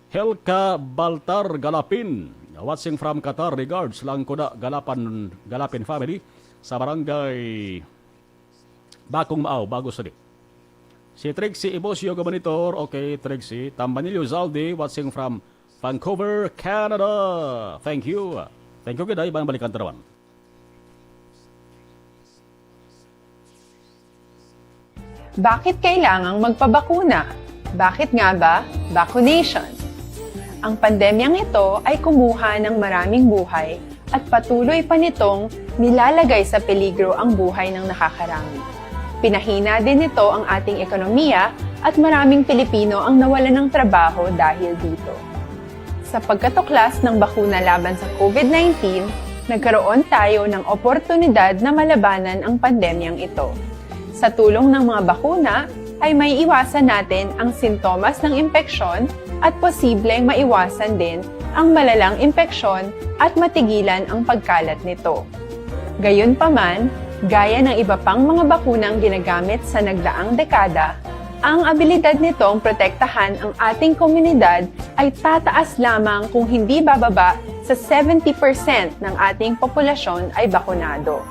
Helka Baltar Galapin, watching from Qatar. Regards, lang ko na Galapan, Galapin family sa barangay Bakong Maaw, Bago Sali. Si Trixie Ibosio, gumonitor. Okay, Trixie. Tambanillo Zaldi, watching from Vancouver, Canada. Thank you. Thank you, gid, ay, ibang balikan ta naman. Bakit kailangang magpabakuna? Bakit nga ba vaccination? Ang pandemyang ito ay kumuha ng maraming buhay at patuloy pa nitong nilalagay sa peligro ang buhay ng nakakarami. Pinahina din nito ang ating ekonomiya at maraming Pilipino ang nawalan ng trabaho dahil dito. Sa pagkatuklas ng bakuna laban sa COVID nineteen, Nagkaroon tayo ng oportunidad na malabanan ang pandemyang ito. Sa tulong ng mga bakuna, ay may iwasan natin ang sintomas ng impeksyon at posibleng maiwasan din ang malalang impeksyon at matigilan ang pagkalat nito. Gayunpaman, gaya ng iba pang mga bakunang ginagamit sa nagdaang dekada, ang abilidad nitong protektahan ang ating komunidad ay tataas lamang kung hindi bababa sa seventy percent ng ating populasyon ay bakunado.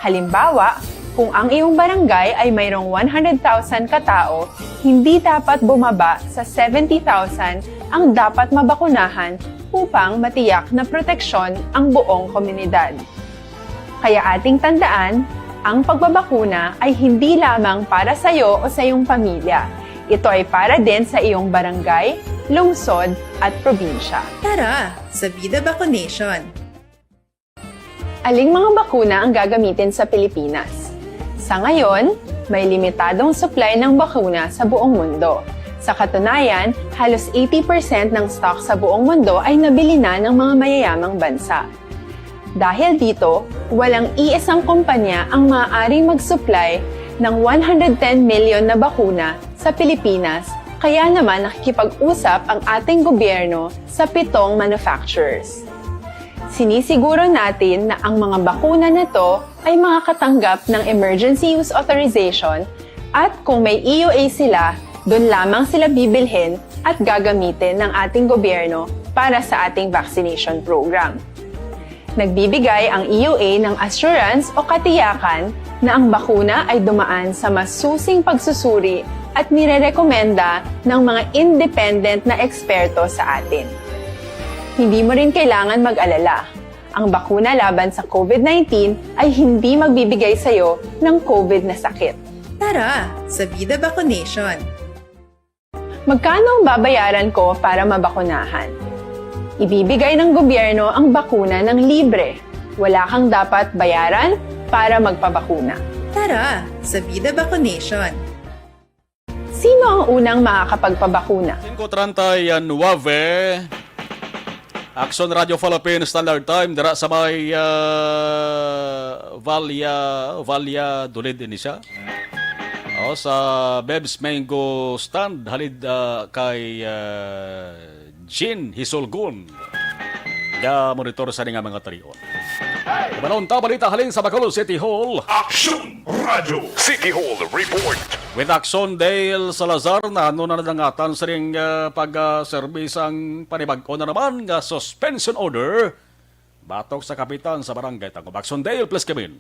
Halimbawa, kung ang iyong barangay ay mayroong one hundred thousand katao, hindi dapat bumaba sa seventy thousand ang dapat mabakunahan upang matiyak na proteksyon ang buong komunidad. Kaya ating tandaan, ang pagbabakuna ay hindi lamang para sa iyo o sa iyong pamilya. Ito ay para din sa iyong barangay, lungsod, at probinsya. Tara, sa Vida Vaccination! Aling mga bakuna ang gagamitin sa Pilipinas? Sa ngayon, may limitadong supply ng bakuna sa buong mundo. Sa katunayan, halos eighty percent ng stock sa buong mundo ay nabili na ng mga mayayamang bansa. Dahil dito, walang iisang kumpanya ang maaaring mag-supply ng one hundred ten million na bakuna sa Pilipinas, kaya naman nakikipag-usap ang ating gobyerno sa pitong manufacturers. Sinisiguro natin na ang mga bakuna na to ay makakatanggap ng emergency use authorization at kung may E U A sila, doon lamang sila bibilhin at gagamitin ng ating gobyerno para sa ating vaccination program. Nagbibigay ang E U A ng assurance o katiyakan na ang bakuna ay dumaan sa masusing pagsusuri at nirerekomenda ng mga independent na eksperto sa atin. Hindi mo rin kailangan mag-alala. Ang bakuna laban sa COVID nineteen ay hindi magbibigay sa iyo ng COVID na sakit. Tara, sa Vida Vaccination! Magkano ang babayaran ko para mabakunahan? Ibibigay ng gobyerno ang bakuna ng libre. Wala kang dapat bayaran para magpabakuna. Tara, sa Vida Vaccination! Sino ang unang makakapagpabakuna? Singko treinta y nueve, Action Radio Philippines Standard Time, dira sa may, ah, Valle, Valle Dulid ini siya. O, sa Bebs Mango Stand, halid, ah, kay, ah, Jean Hisulgon. Ga-monitor sa nga mga tarion. Manon ta balita halin sa Bacolod City Hall. Action Radio City Hall Report. With Action Dale Salazar, na ano na nadangatan sining, ah, pag-, ah, serbis ang panibag-o na naman nga suspension order batok sa kapitan sa Barangay Tangub. Action Dale, please come in.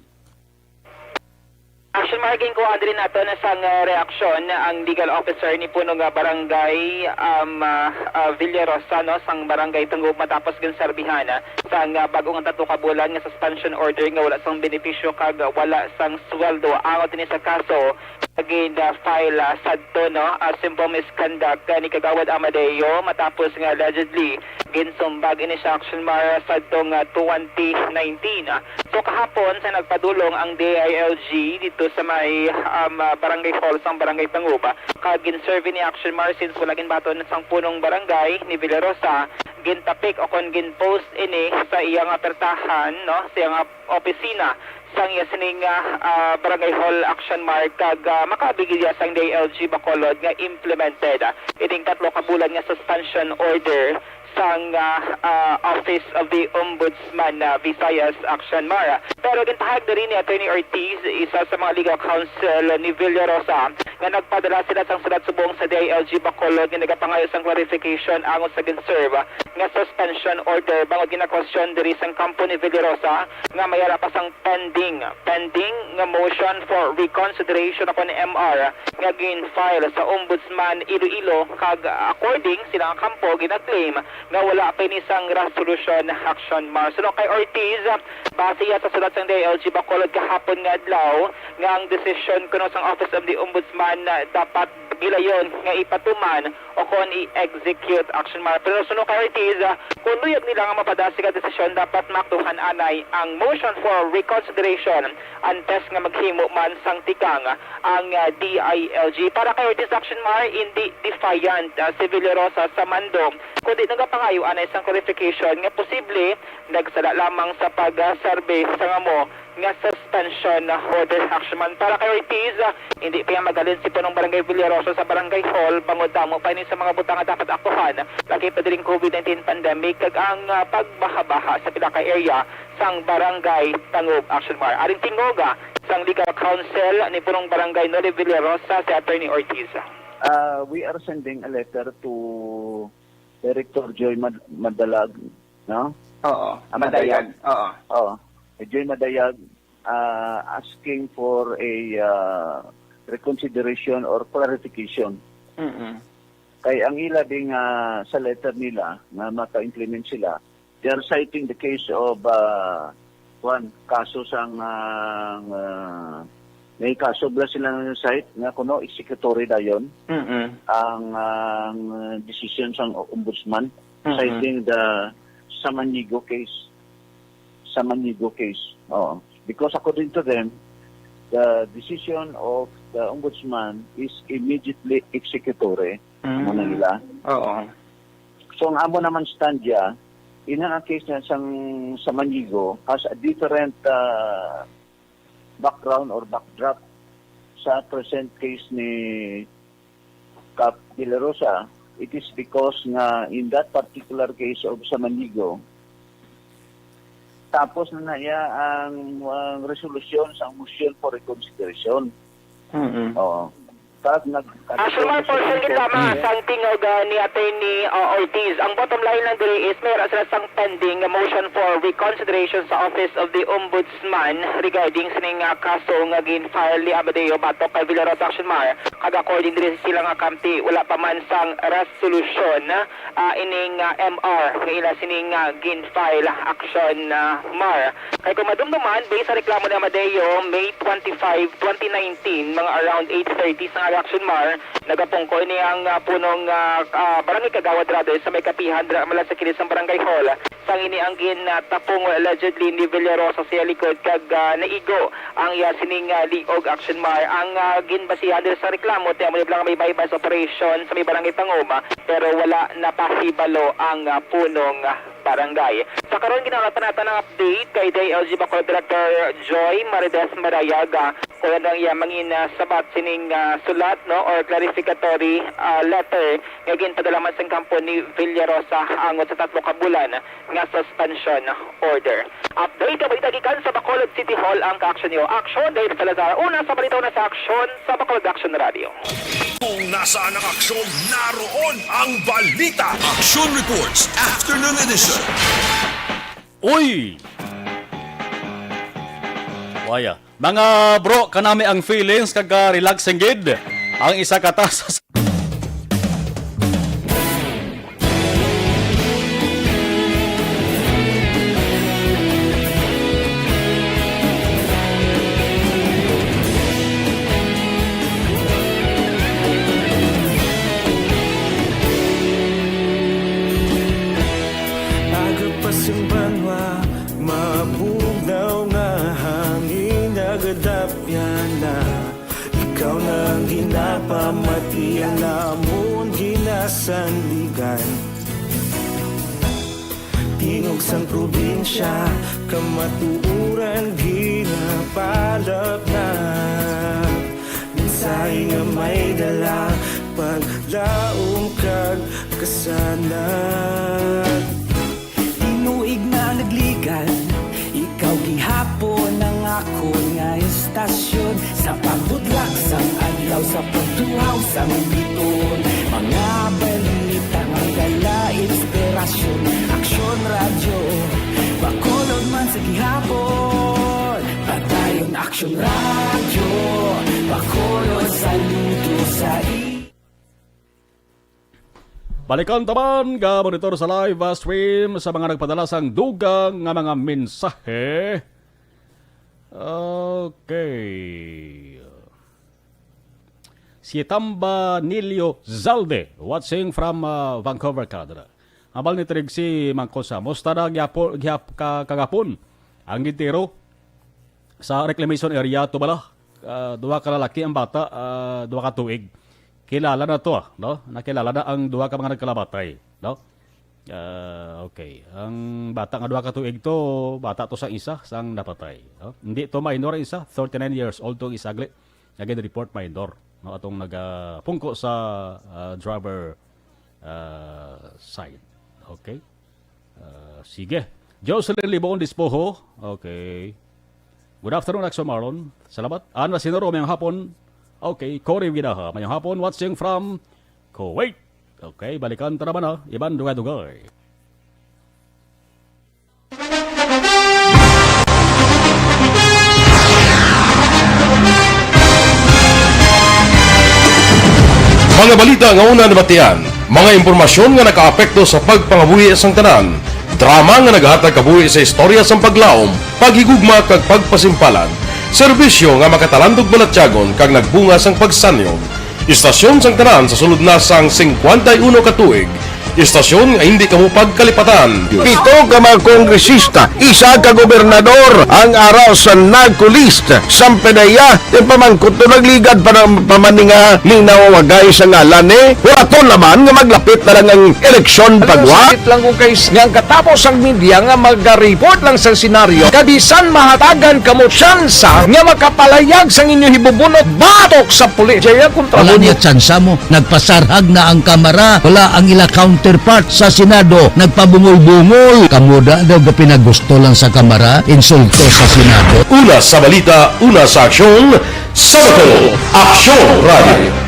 Action Marking ko, Andre, nato na sang, ah, reaksyon ang legal officer ni puno nga barangay, um, ah, ah, Villarosa, no, sang Barangay Tangub matapos ginserbihan, ah, sang, ah, bag-o nga tatlo ka bulan nga suspension order nga wala sang benepisyo kag wala sang sweldo. Angot ini sa kaso, gin, ah, file, ah, sadto, no, ah, simple misconduct, ah, ni Kagawad Amadeo matapos nga allegedly ginsumbag ini sa Action Mar sadto nga twenty nineteen. So, kahapon sa nagpadulong ang D I L G dito sa may, um, ah, barangay hall sang Barangay Tangub, kag ginserve ni Action Mar since wala ginbaton sang punong barangay ni Villarosa, gintapik o kon ginpost ini sa iyang apertahan, no, sa iyang opisina sang iya sining, ah, ah, Barangay Hall Action Mar kag, ah, makaabigilya sang D I L G Bacolod nga implemented, ah, ining tatlo ka bulan nga suspension order sang, ah, ah, Office of the Ombudsman, ah, Visayas Action Mar. Pero gintahag diri ni Attorney Ortiz, isa sa mga legal counsel ni Villarosa, nga nagpadala sila sang sulat subong sa D I L G Bacolod nga nagapangayo sang clarification angot sa ginserve nga suspension order bangod ginakwestiyon diri sang kampo ni Villarosa nga may ara pa sang pending, pending nga motion for reconsideration o kon M R nga gin-file sa Ombudsman Iloilo, kag according sila nga kampo gina-claim nga wala pa ini sang resolution. Action Mar. Suno kay Ortiz, base iya sa sulat sang D I L G Bacolod kahapon nga adlaw nga ang desisyon kuno sang Office of the Ombudsman an, ah, dapat gilayon nga ipatuman o kon i-execute, Action Mar. Pero suno kay Ortiz, ah, kung luyag nila nga mapadasig ang desisyon, dapat maaktuhan anay ang motion for reconsideration antes nga maghimo man sang tikang ang, ah, D I L G. Para kay Ortiz, Action Mar, hindi defiant, ah, si Villarosa sa mando, kundi nagapangayo anay sang clarification nga posible nagsala lamang sa pag-serve sang amo nga suspension order, Action Mar. Para kay Ortiz, ah, hindi pa niya magalin si Punong Barangay Villarosa sa Barangay Hall bangod damo pa ini sa mga butang nga dapat aktuhan, lakip na diri ang COVID nineteen pandemic kag ang, ah, pagbahabaha sa pila ka area sang Barangay Tangub, Action Mar. Aring tingog, ah, sang Legal Counsel ni Punong Barangay Noli Villarosa, si Attorney Ortiz. Uh, we are sending a letter to Director Joy Mad- Madalag, no? Oo, Ah, Madayag. Madayag. Oo. Oh, Joy Madayag, uh, asking for a, uh, reconsideration or clarification. Mm-mm. Kay ang ila ding, ah, sa letter nila nga maka-implement sila, they are citing the case of, ah, kuwan, kaso sang, ah, ah, may kaso bala sila nga cite nga kuno executory dayon Mm-mm. ang, ang decision sang ombudsman, Mm-mm. citing the Samaniego case. Samaniego case. Oo. Because according to them, the decision of the ombudsman is immediately executory. Amo na Mm. nila. Oo. So, ang amo naman stand ya, in ang case na sang Samaniego has a different, ah, background or backdrop sa present case ni Kap Villarosa. It is because nga in that particular case of Samaniego, tapos na na iya ang, ang resolusyon sa motion for reconsideration. Mm-mm. Oo. Kag nag- Actually, may portion gid lamang Mm. sang tingog, ah, ni Attorney, ah, Ortiz. Ang bottom line lang diri is may ara sila sang pending nga motion for reconsideration sa Office of the Ombudsman regarding sining, ah, kaso nga gin-file ni Amadeo batok kay Villarosa, Action Mar. Kag according diri sa sila nga kampi, wala pa man sang resolusyon, ah, ining, ah, M R nga ila sining, ah, gin-file, Action, ah, Mar. Kay kung madumduman, based sa reklamo ni Amadeo, May twenty-five, twenty nineteen, mga around eight thirty sa nga Action Mar, nagapungko ini ang, ah, punong, ah, ah, barangay kagawad rather sa may kapihan dira mala sa kilid sang barangay hall. Sang ini ang gin, ah, tapungol allegedly ni Villarosa sa iya likod kag, ah, naigo ang iya sining, ah, liog, Action Mar. Ang, ah, ginbasihan dira sa reklamo, ti amo ni bala nga may buy-bust operation sa may barangay Tanguma, pero wala napahibalo ang, ah, punong, ah, barangay. Sa karon, ginhatagan naton ang update kay D I L G Bacolod Director Joy Marites Marayaga. Kulang lang iya mangin, ah, sabat sining, ah, sulat, no, or clarificatory, ah, letter nga ginpadala man sang kampo ni Villarosa angot sa tatlo ka bulan nga suspension order. Update nga balita gikan sa Bacolod City Hall ang ka-action niyo. Action, Dave Salazar. Una sa balita, una sa aksyon sa Bacolod Action Radio. Kung nasaan ang aksyon, naroon ang balita. Action Reports, Afternoon Edition. Uy! Waya. Mga bro, kanami ang feelings kag, ah, relaxing gid. Ang isa ka taso sa Aga pa sing banwa, mabugnaw nga hangin, nagadapyan na. Ikaw na ang ginapamati, ang amon ginasandigan. Tingog sang probinsya, kamatuoran ginapalapnap. Mensahe nga may dala, paglaom kag kasanag. Tinuig na nagligan, ikaw gihapon ang akon nga estasyon. Sa pagbudlak sang adlaw, sa pagtuhaw sang biton, mga balita nga dala inspirasyon. Aksyon Radyo, Bacolod man sa gihapon. Padayon Aksyon Radyo, Bacolod, saludo sa i- Balikan ta man nga monitor sa live, ah, stream sa mga nagpadala sang dugang nga mga mensahe. Okay. Si Tamba Nilio Zalde, watching from, ah, Vancouver, Canada. Hambal ni Trixie Mangkosa, musta na gihapon, gihap-, ka-, kagapon ang gintiro sa reclamation area, Tubala? Ah, duha ka lalaki ang bata, ah, duha ka tuig. Kilala na to, ah, no? Nakilala na ang duha ka mga nagkalamatay, no? Ah, okay. Ang bata nga duha ka tuig to, bata to sa isa, sang napatay, no? Hindi to minor ang isa, thirty-nine years old to ang isa, gali. Nga gin-report minor, no? Atong nagapungko sa, ah, driver, ah, side. Okay? Ah, sige. Jocelyn Libon Dispoho. Okay. Good afternoon, Axel Marlon. Salamat. Ana Sinoro, mayong hapon. Okay. Cory Vidaha, mayong hapon. Watching from Kuwait. Okay, balikan ta naman, ah. Iban dugay-dugay. Mga balita nga una nabatian, mga impormasyon nga nakaapekto sa pagpangabuhi sang tanan, drama nga naghatag kabuhi sa istorya sang paglaom, paghigugma kag pagpasimpalan, serbisyo nga makatalandog balatyagon kag nagbunga sang pagsanyog. Istasyon sang tanan sa sulod na sang singkwenta y uno ka tuig. Istasyon nga hindi kamo pagkalipatan. Pito ka mga kongresista, isa ka gobernador ang ara sa NAGCO list. Sampe na iya, ti pamangkot to nagligad pa ng pamaninga ni nawawagay sa ngalan ni. Wala to naman nga maglapit na lang ang eleksyon pagwa. Sakit lang kung kay nga ang katapos ang media nga magariport lang sa senaryo. Kabisan mahatagan kamo tsansa nga makapalayag sang inyo hibubunot batok sa pulis. Jaya kontra Wala mo niya tsansa mo. Nagpasarhag na ang Kamara. Wala ang ila counterpart sa Senado. Nagpabungol-bungol. Kamo da daw gapinagusto lang sa Kamara, insulto sa Senado. Una sa balita, una sa aksyon, sa Bacolod, Aksyon Radio.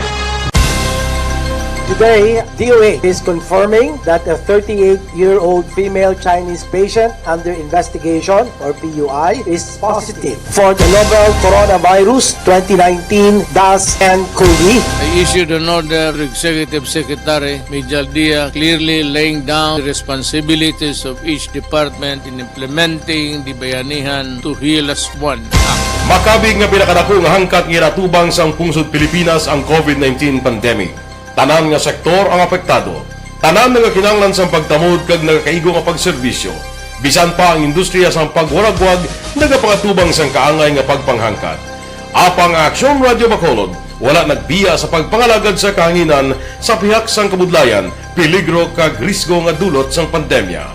Today, D O H is confirming that a thirty-eight-year-old female Chinese patient under investigation, or P U I, is positive for the novel coronavirus twenty nineteen dash N cov. I issued an order to Executive Secretary Mijal Dia, clearly laying down the responsibilities of each department in implementing the Bayanihan to Heal Us One Act. Makabig nga pinakadako nga hangkat nga ginatubang sang pungsod Pilipinas ang covid nineteen pandemic. Tanan nga sektor ang apektado. Tanan nga kinahanglan sang pagtamod kag nagakaigo nga pagserbisyo. Bisan pa ang industriya sang pagwaragwag nagapangatubang sang kaangay nga pagpanghangkat. Apang ang Aksyon Radio Bacolod wala nagbiya sa pagpangalagad sa kahanginan sa pihak sang kabudlayan, peligro kag risgo nga dulot sang pandemya.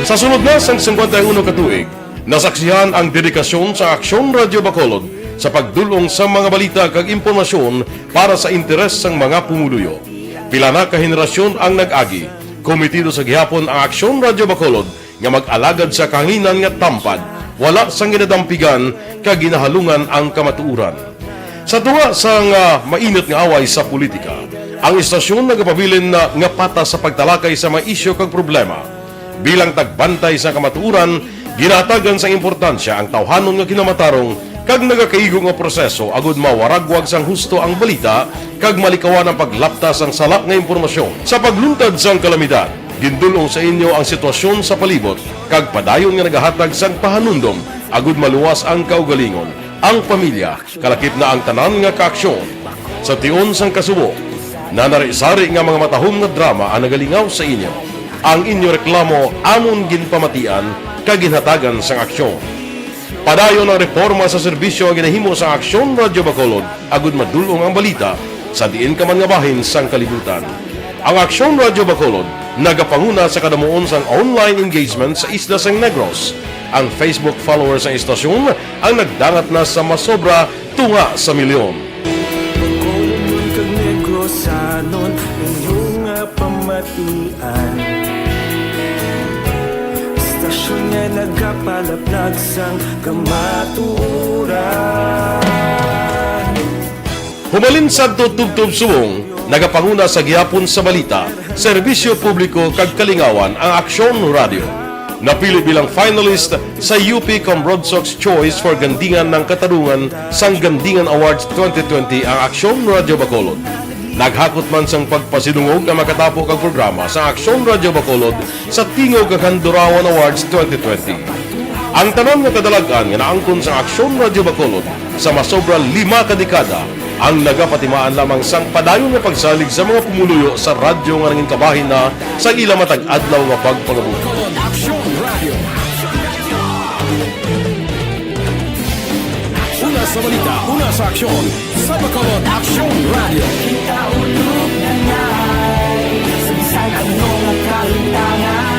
Sa sulod na sang singkwenta y uno ka tuig, nasaksihan ang dedikasyon sa Aksyon Radio Bacolod sa pagdul-ong sa mga balita kag impormasyon para sa interes sang mga pumuluyo. Pila na ka henerasyon ang nag-agi. Komitido sa gihapon ang Aksyon Radio Bacolod nga mag-alagad sa kahanginan nga tampad, wala sang ginadampigan kag ginahalungan ang kamatuoran. Sa tunga sang, ah, mainit nga away sa politika, ang istasyon nagapabilin na nga patas sa pagtalakay sa mga isyu kag problema. Bilang tagbantay sa kamatuoran, ginahatagan sang importansya ang tawhanon nga kinamatarong kag nagakaigo nga proseso agud mawaragwag sang husto ang balita kag malikawan ang paglapta sang sala nga impormasyon. Sa pagluntad sang kalamidad, gindul-ong sa inyo ang sitwasyon sa palibot kag padayon nga nagahatag sang pahanumdom agud maluwas ang kaugalingon, ang pamilya, kalakip na ang tanan nga kaaksyon. Sa tion sang kasubo, nanari-sari nga mga matahom nga drama ang nagalingaw sa inyo. Ang inyo reklamo amon ginpamatian kag ginhatagan sang aksyon. Padayon ang reporma sa serbisyo nga ginahimo sa Aksyon Radio Bacolod agud madul-ong ang balita sa diin ka man nga bahin sang kalibutan. Ang Aksyon Radio Bacolod nagapanguna sa kadamuon sang online engagement sa isla sang Negros. Ang Facebook followers sang istasyon ang nagdangat na sa masobra tunga sa milyon. Bacolodnon kag Negrosanon, inyo nga pamatian. Istasyon nga nagapalaplag sang kamatuoran. Humalin sadto tubtob subong, nagapanguna sa gihapon sa balita, serbisyo publiko kag kalingawan ang Aksyon Radio. Napili bilang finalist sa U P Cambronsox Choice for Gandingan ng Katarungan sang Gandingan Awards twenty twenty ang Aksyon Radio Bacolod. Naghakot man sang pagpasidungog ang makatapo kag programa sa Aksyon Radyo Bacolod sa Tingog kag Handurawan Awards twenty twenty. Ang tanan nga kadalag-an nga naangkon sang Aksyon Radyo Bacolod sa masobra lima ka dekada ang nagapatimaan lamang sang padayon nga pagsalig sa mga pumuluyo sa radyo nga nangin kabahin na sa ila matag adlaw nga pagpangabuhi. Aksyon Radio. Una sa balita, una sa aksyon, sa Bacolod Aksyon Radio. Kita ulog na ngay, sa bisan ano nga kalutangan,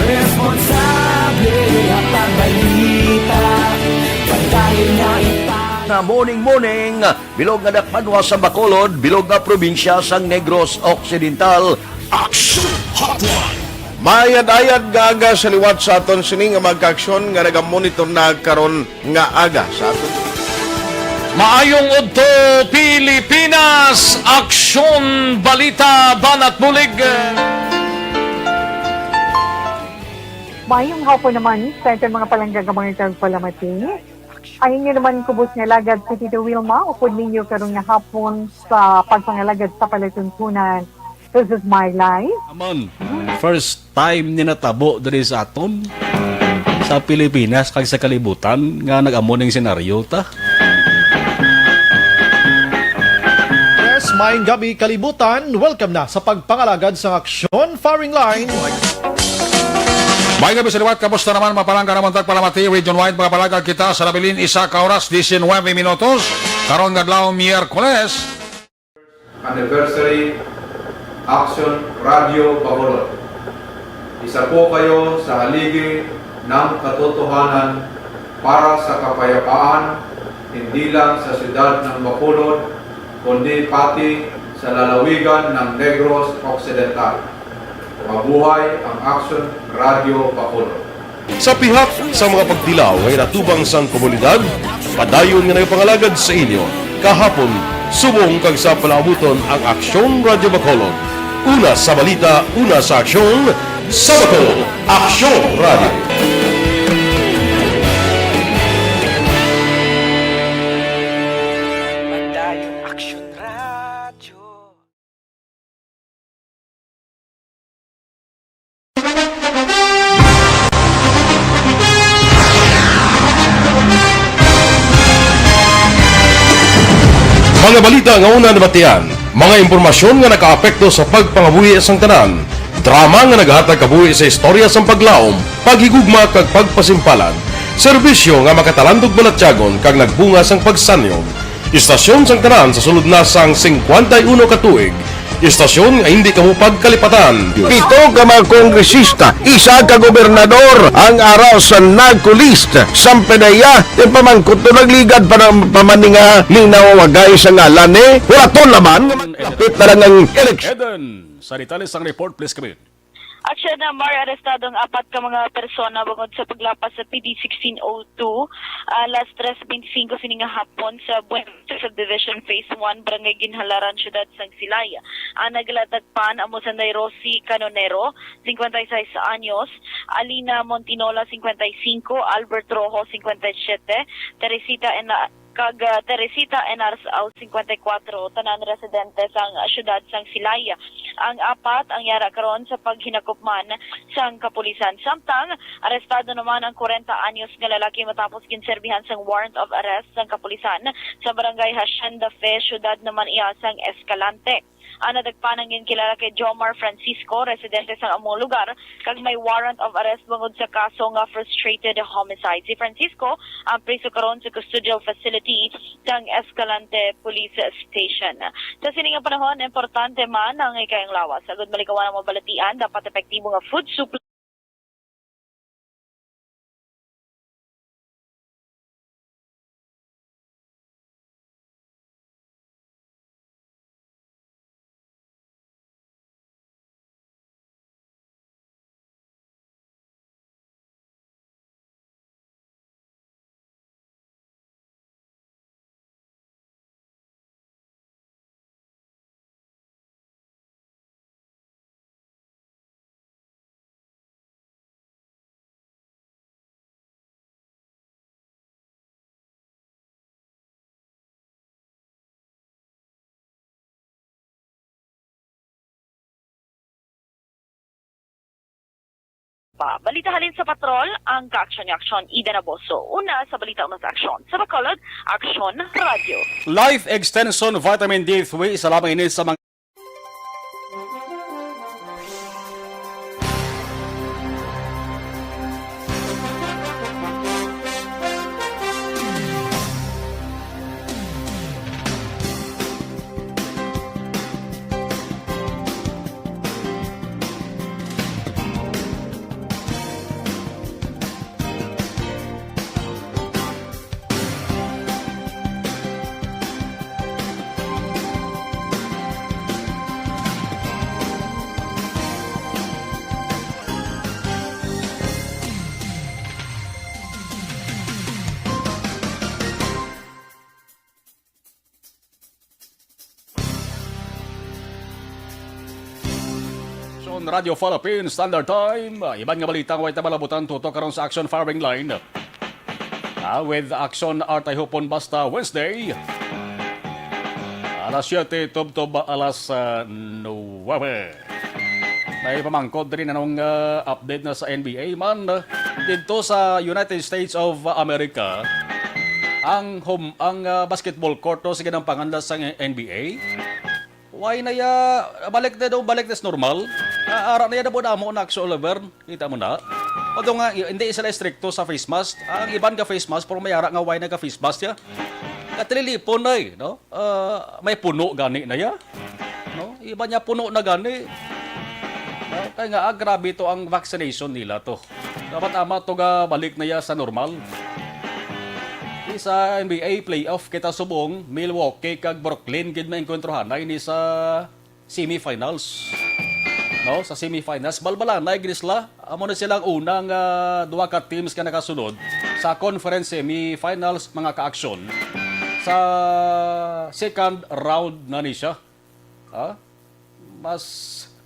responsable ang pagbalita, pagdahil nga ita. Na morning, morning, bilog nga dakpanwa sa Bacolod, bilog nga probinsya sang Negros Occidental. Action Hotline. Mayad-ayad nga aga sa liwat sa aton sini nga mga kaaksyon nga nagamonitor na karon nga aga sa aton. Maayong udto, Pilipinas! Aksyon, balita, banat bulig. Mayong hapon naman sa aton mga palangga nga mga tagpalamati. Ang inyo naman kubos nga alagad si Tito Wilma, upod ninyo karon nga hapon sa pagpangalagad sa palatuntunan. This is my life. Amon, first time ni natabo diri sa aton, sa Pilipinas kag sa kalibutan nga nag-amo ning senaryo ta. Yes, maayong gabi, kalibutan. Welcome na sa pagpangalagad sang Aksyon Firing Line. May gabi sa liwat, kamusta naman, mga palangga namon tagpalamati, region wide, mga palangga kita sa nabilin, isa ka oras, diecinuebe minutos, karon nga adlaw, Miyerkules. Anniversary Action Radio Bacolod. Isa po kayo sa haligi ng katotohanan para sa kapayapaan, hindi lang sa siyudad ng Bacolod, kundi pati sa lalawigan ng Negros Occidental. Mabuhay ang Action Radio Bacolod. Sa pihak sa mga pagtilaw nga inatubang sang komunidad, padayon nga nagapangalagad sa inyo kahapon, subong kag sa palaabuton ang Aksyon Radyo Bacolod. Una sa balita, una sa aksyon, sa Bacolod, Aksyon Radyo. Padayon Aksyon Radyo. Mga balita nga una nabatian, mga impormasyon nga nakaapekto sa pagpangabuhi sang tanan, drama nga nagahatag kabuhi sa istorya sang paglaom, paghigugma kag pagpasimpalan, serbisyo nga makatalandog balatyagon kag nagbunga sang pagsanyog. Istasyon sang tanan sa sulod na sang singkwenta y uno ka tuig. Istasyon nga hindi kamo pagkalipatan. Pito ka mga kongresista, isa ka gobernador ang ara sa narco list. Sang pinaya, ti pamangkot to nagligad pa ng pamaninga ni nawawagay sa ngalan ni Huraton naman. Lapit na lang ang eleksyon. Eden, sa detalye sang report, please, kami. Aksyon na, Mar, arestado ang apat ka mga persona bangod sa paglapas sa P D sixteen oh two, alas tres beintisinco sini nga hapon sa Buenvista Subdivision Phase one, Barangay Ginhalaran, Siyudad sang Silay. Ang nagladakpan amo sanday Rosie Canonero, cincuenta y seis anyos, Alina Montinola, cincuenta y cinco, Albert Rojo, cincuenta y siete, Teresita Ena-, kag, ah, Teresita Enarsao, cincuenta y cuatro, tanan residente sang siyudad sang Silay. Ang apat ang yara karon sa paghinakupman sang kapulisan. Samtang, arestado naman ang kwarenta anyos nga lalaki matapos ginserbihan sang warrant of arrest sang kapulisan sa barangay Hacienda Fe, siyudad naman iya sang Escalante. Ang nadakpan ang ginkilala kay Jomar Francisco, residente sang among lugar, kag may warrant of arrest bangod sa kaso nga frustrated homicide. Si Francisco ang priso karon sa custodial facility sang Escalante Police Station. Sa sini nga panahon, importante man ang ikayang lawas. Agud malikawan ang mga balatian, dapat epektibo nga food supply. pa. Balita halin sa patrol, ang kaaksyon ni Aksyon Ida Naboso. Una sa balita, una sa aksyon. Sa Bacolod, Aksyon Radyo. Life Extension Vitamin D three, isa lamang ini sa mga Radyo Philippine Standard Time. Iban nga balita nga way ta malabutan tutok karon sa Aksyon Firing Line. Ah, with Aksyon Artay Hupon basta Wednesday. Alas siyete, tubtob alas, ah, nuwebe. May pamangkot diri, anong, ah, update na sa N B A man, ah, didto sa United States of America. Ang hom-, ang, ah, basketball court, no, sige, ang pangandas sang N B A. Why na ya, balik na daw, balik na sa normal? Ah, ara na ya, damo-damo na, Aksyon Oliver. Kita mo na? Although nga, i-, hindi sila estrikto sa face mask. Ang iban ka face mask, pero may ara nga why nagka face mask ya. Katililipon na eh, no? Ah, may puno gani na ya. No? Iba niya puno na gani. No? Kaya nga, ah, grabe to ang vaccination nila to. Dapat ama to ga balik na ya sa normal. Di sa N B A playoff kita subong, Milwaukee kag Brooklyn gid maengkwentrohanay ni sa semifinals. No, sa semifinals, balbalanay gid sila. Amo na silang unang, ah, duha ka teams nga nakasunod sa conference semifinals, mga kaaksyon. Sa second round na ni siya. Ha? Mas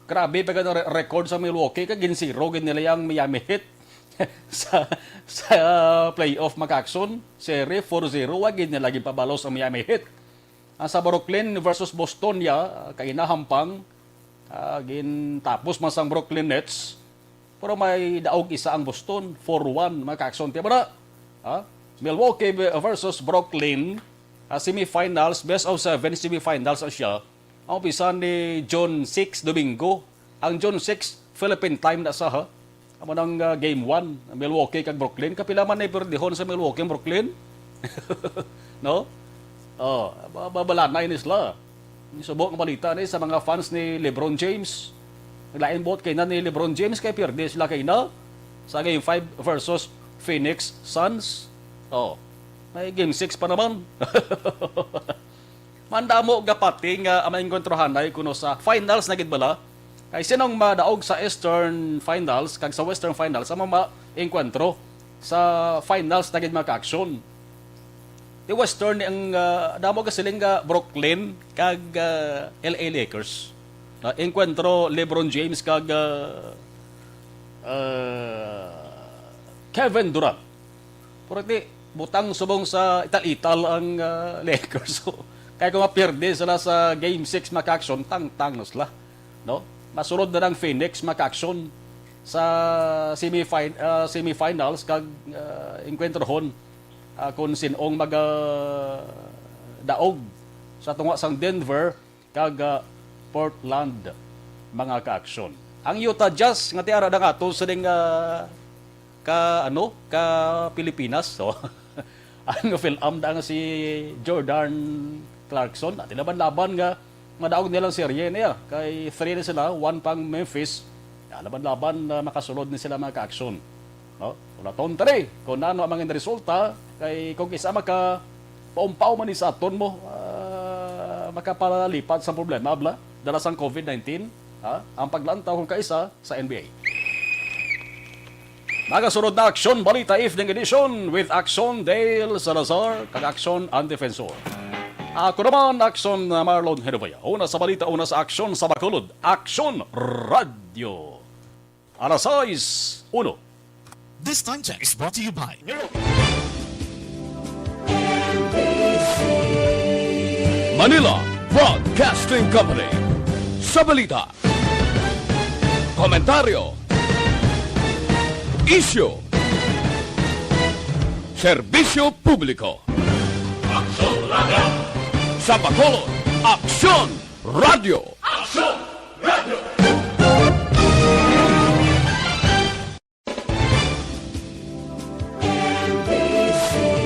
grabe pa gani ang re-, record sa Milwaukee, kay gin-zero gid nila ang Miami Heat sa, sa playoff, mga kaaksyon. Series four zero, wa gid nila ginpabalos ang Miami Heat. Ang sa Brooklyn versus Boston ya, ah, kay nahampang, ah, gintapos man sang Brooklyn Nets. Pero may daog isa ang Boston, four one, mga kaaksyon. Tiyan mo na, ha? Milwaukee versus Brooklyn, ah, semifinals, best of seven semifinals na siya. Ang umpisa ni June six, Domingo. Ang June six, Philippine time na sa, ha? Amo nang, ah, game one, Milwaukee kag Brooklyn. Kapila man ni perdihon sa Milwaukee ang Brooklyn? No? Oh, ba-, babalanay ni sila. Ang subo nga balita ni sa mga fans ni LeBron James. Lain buot kay na ni LeBron James kay pierde sila kay na sa game five versus Phoenix Suns. Oh, may game six pa naman. Mandamo gapati nga ang maengkwentruhanay kuno sa finals na gid bala. Kay sinong madaog sa Eastern Finals kag sa Western Finals ang maengkwentro sa finals na gid, mga kaaksyon. Di Western ang, ah, damo ka siling nga Brooklyn kag, ah, L A Lakers. Na engkwentro LeBron James kag, ah, ah, Kevin Durant. Pero ti, butang subong sa ital-ital ang, ah, Lakers. So, kaya kung mapierde sila sa Game six, mga kaaksyon, tangtang na sila. No? Masulod na ng Phoenix, mga kaaksyon, sa semifin-, ah, semifinals kag, ah, engkwentrohon, ah, kung sin-ong maga-, daog sa tunga sang Denver kag, ah, Portland, mga kaaksyon. Ang Utah Jazz nga tiara na nga to sa ding, ah, ka, ano, ka Pilipinas. So, ang Phil-Am da nga si Jordan Clarkson, ati laban-laban nga madaog nilang serye niya. Kay three na sila, one pang Memphis. Ah, laban-laban na makasulod ni sila, mga kaaksyon. No? Wala ton three. Kung ano ang mga resulta, kay kung isa maka paumpaw man ni sa aton mo, ah, makapalalipat sa problema, bla, dala sang covid nineteen, ha? Ang paglantaw kung kaisa sa N B A. Nagasunod na Aksyon Balita Evening Edition with Aksyon Dale Salazar kag Aksyon ang Defensor. Ako naman, Aksyon Marlon Henobaya. Una sa balita, una sa aksyon sa Bacolod, Aksyon Radyo. Alas sais, uno. This time check is brought to you by Manila Broadcasting Company. Sa balita, komentaryo, Isyu. Serbisyo publiko. Aksyon Radio. Sa Bacolod, Aksyon Radio. Aksyon Radio.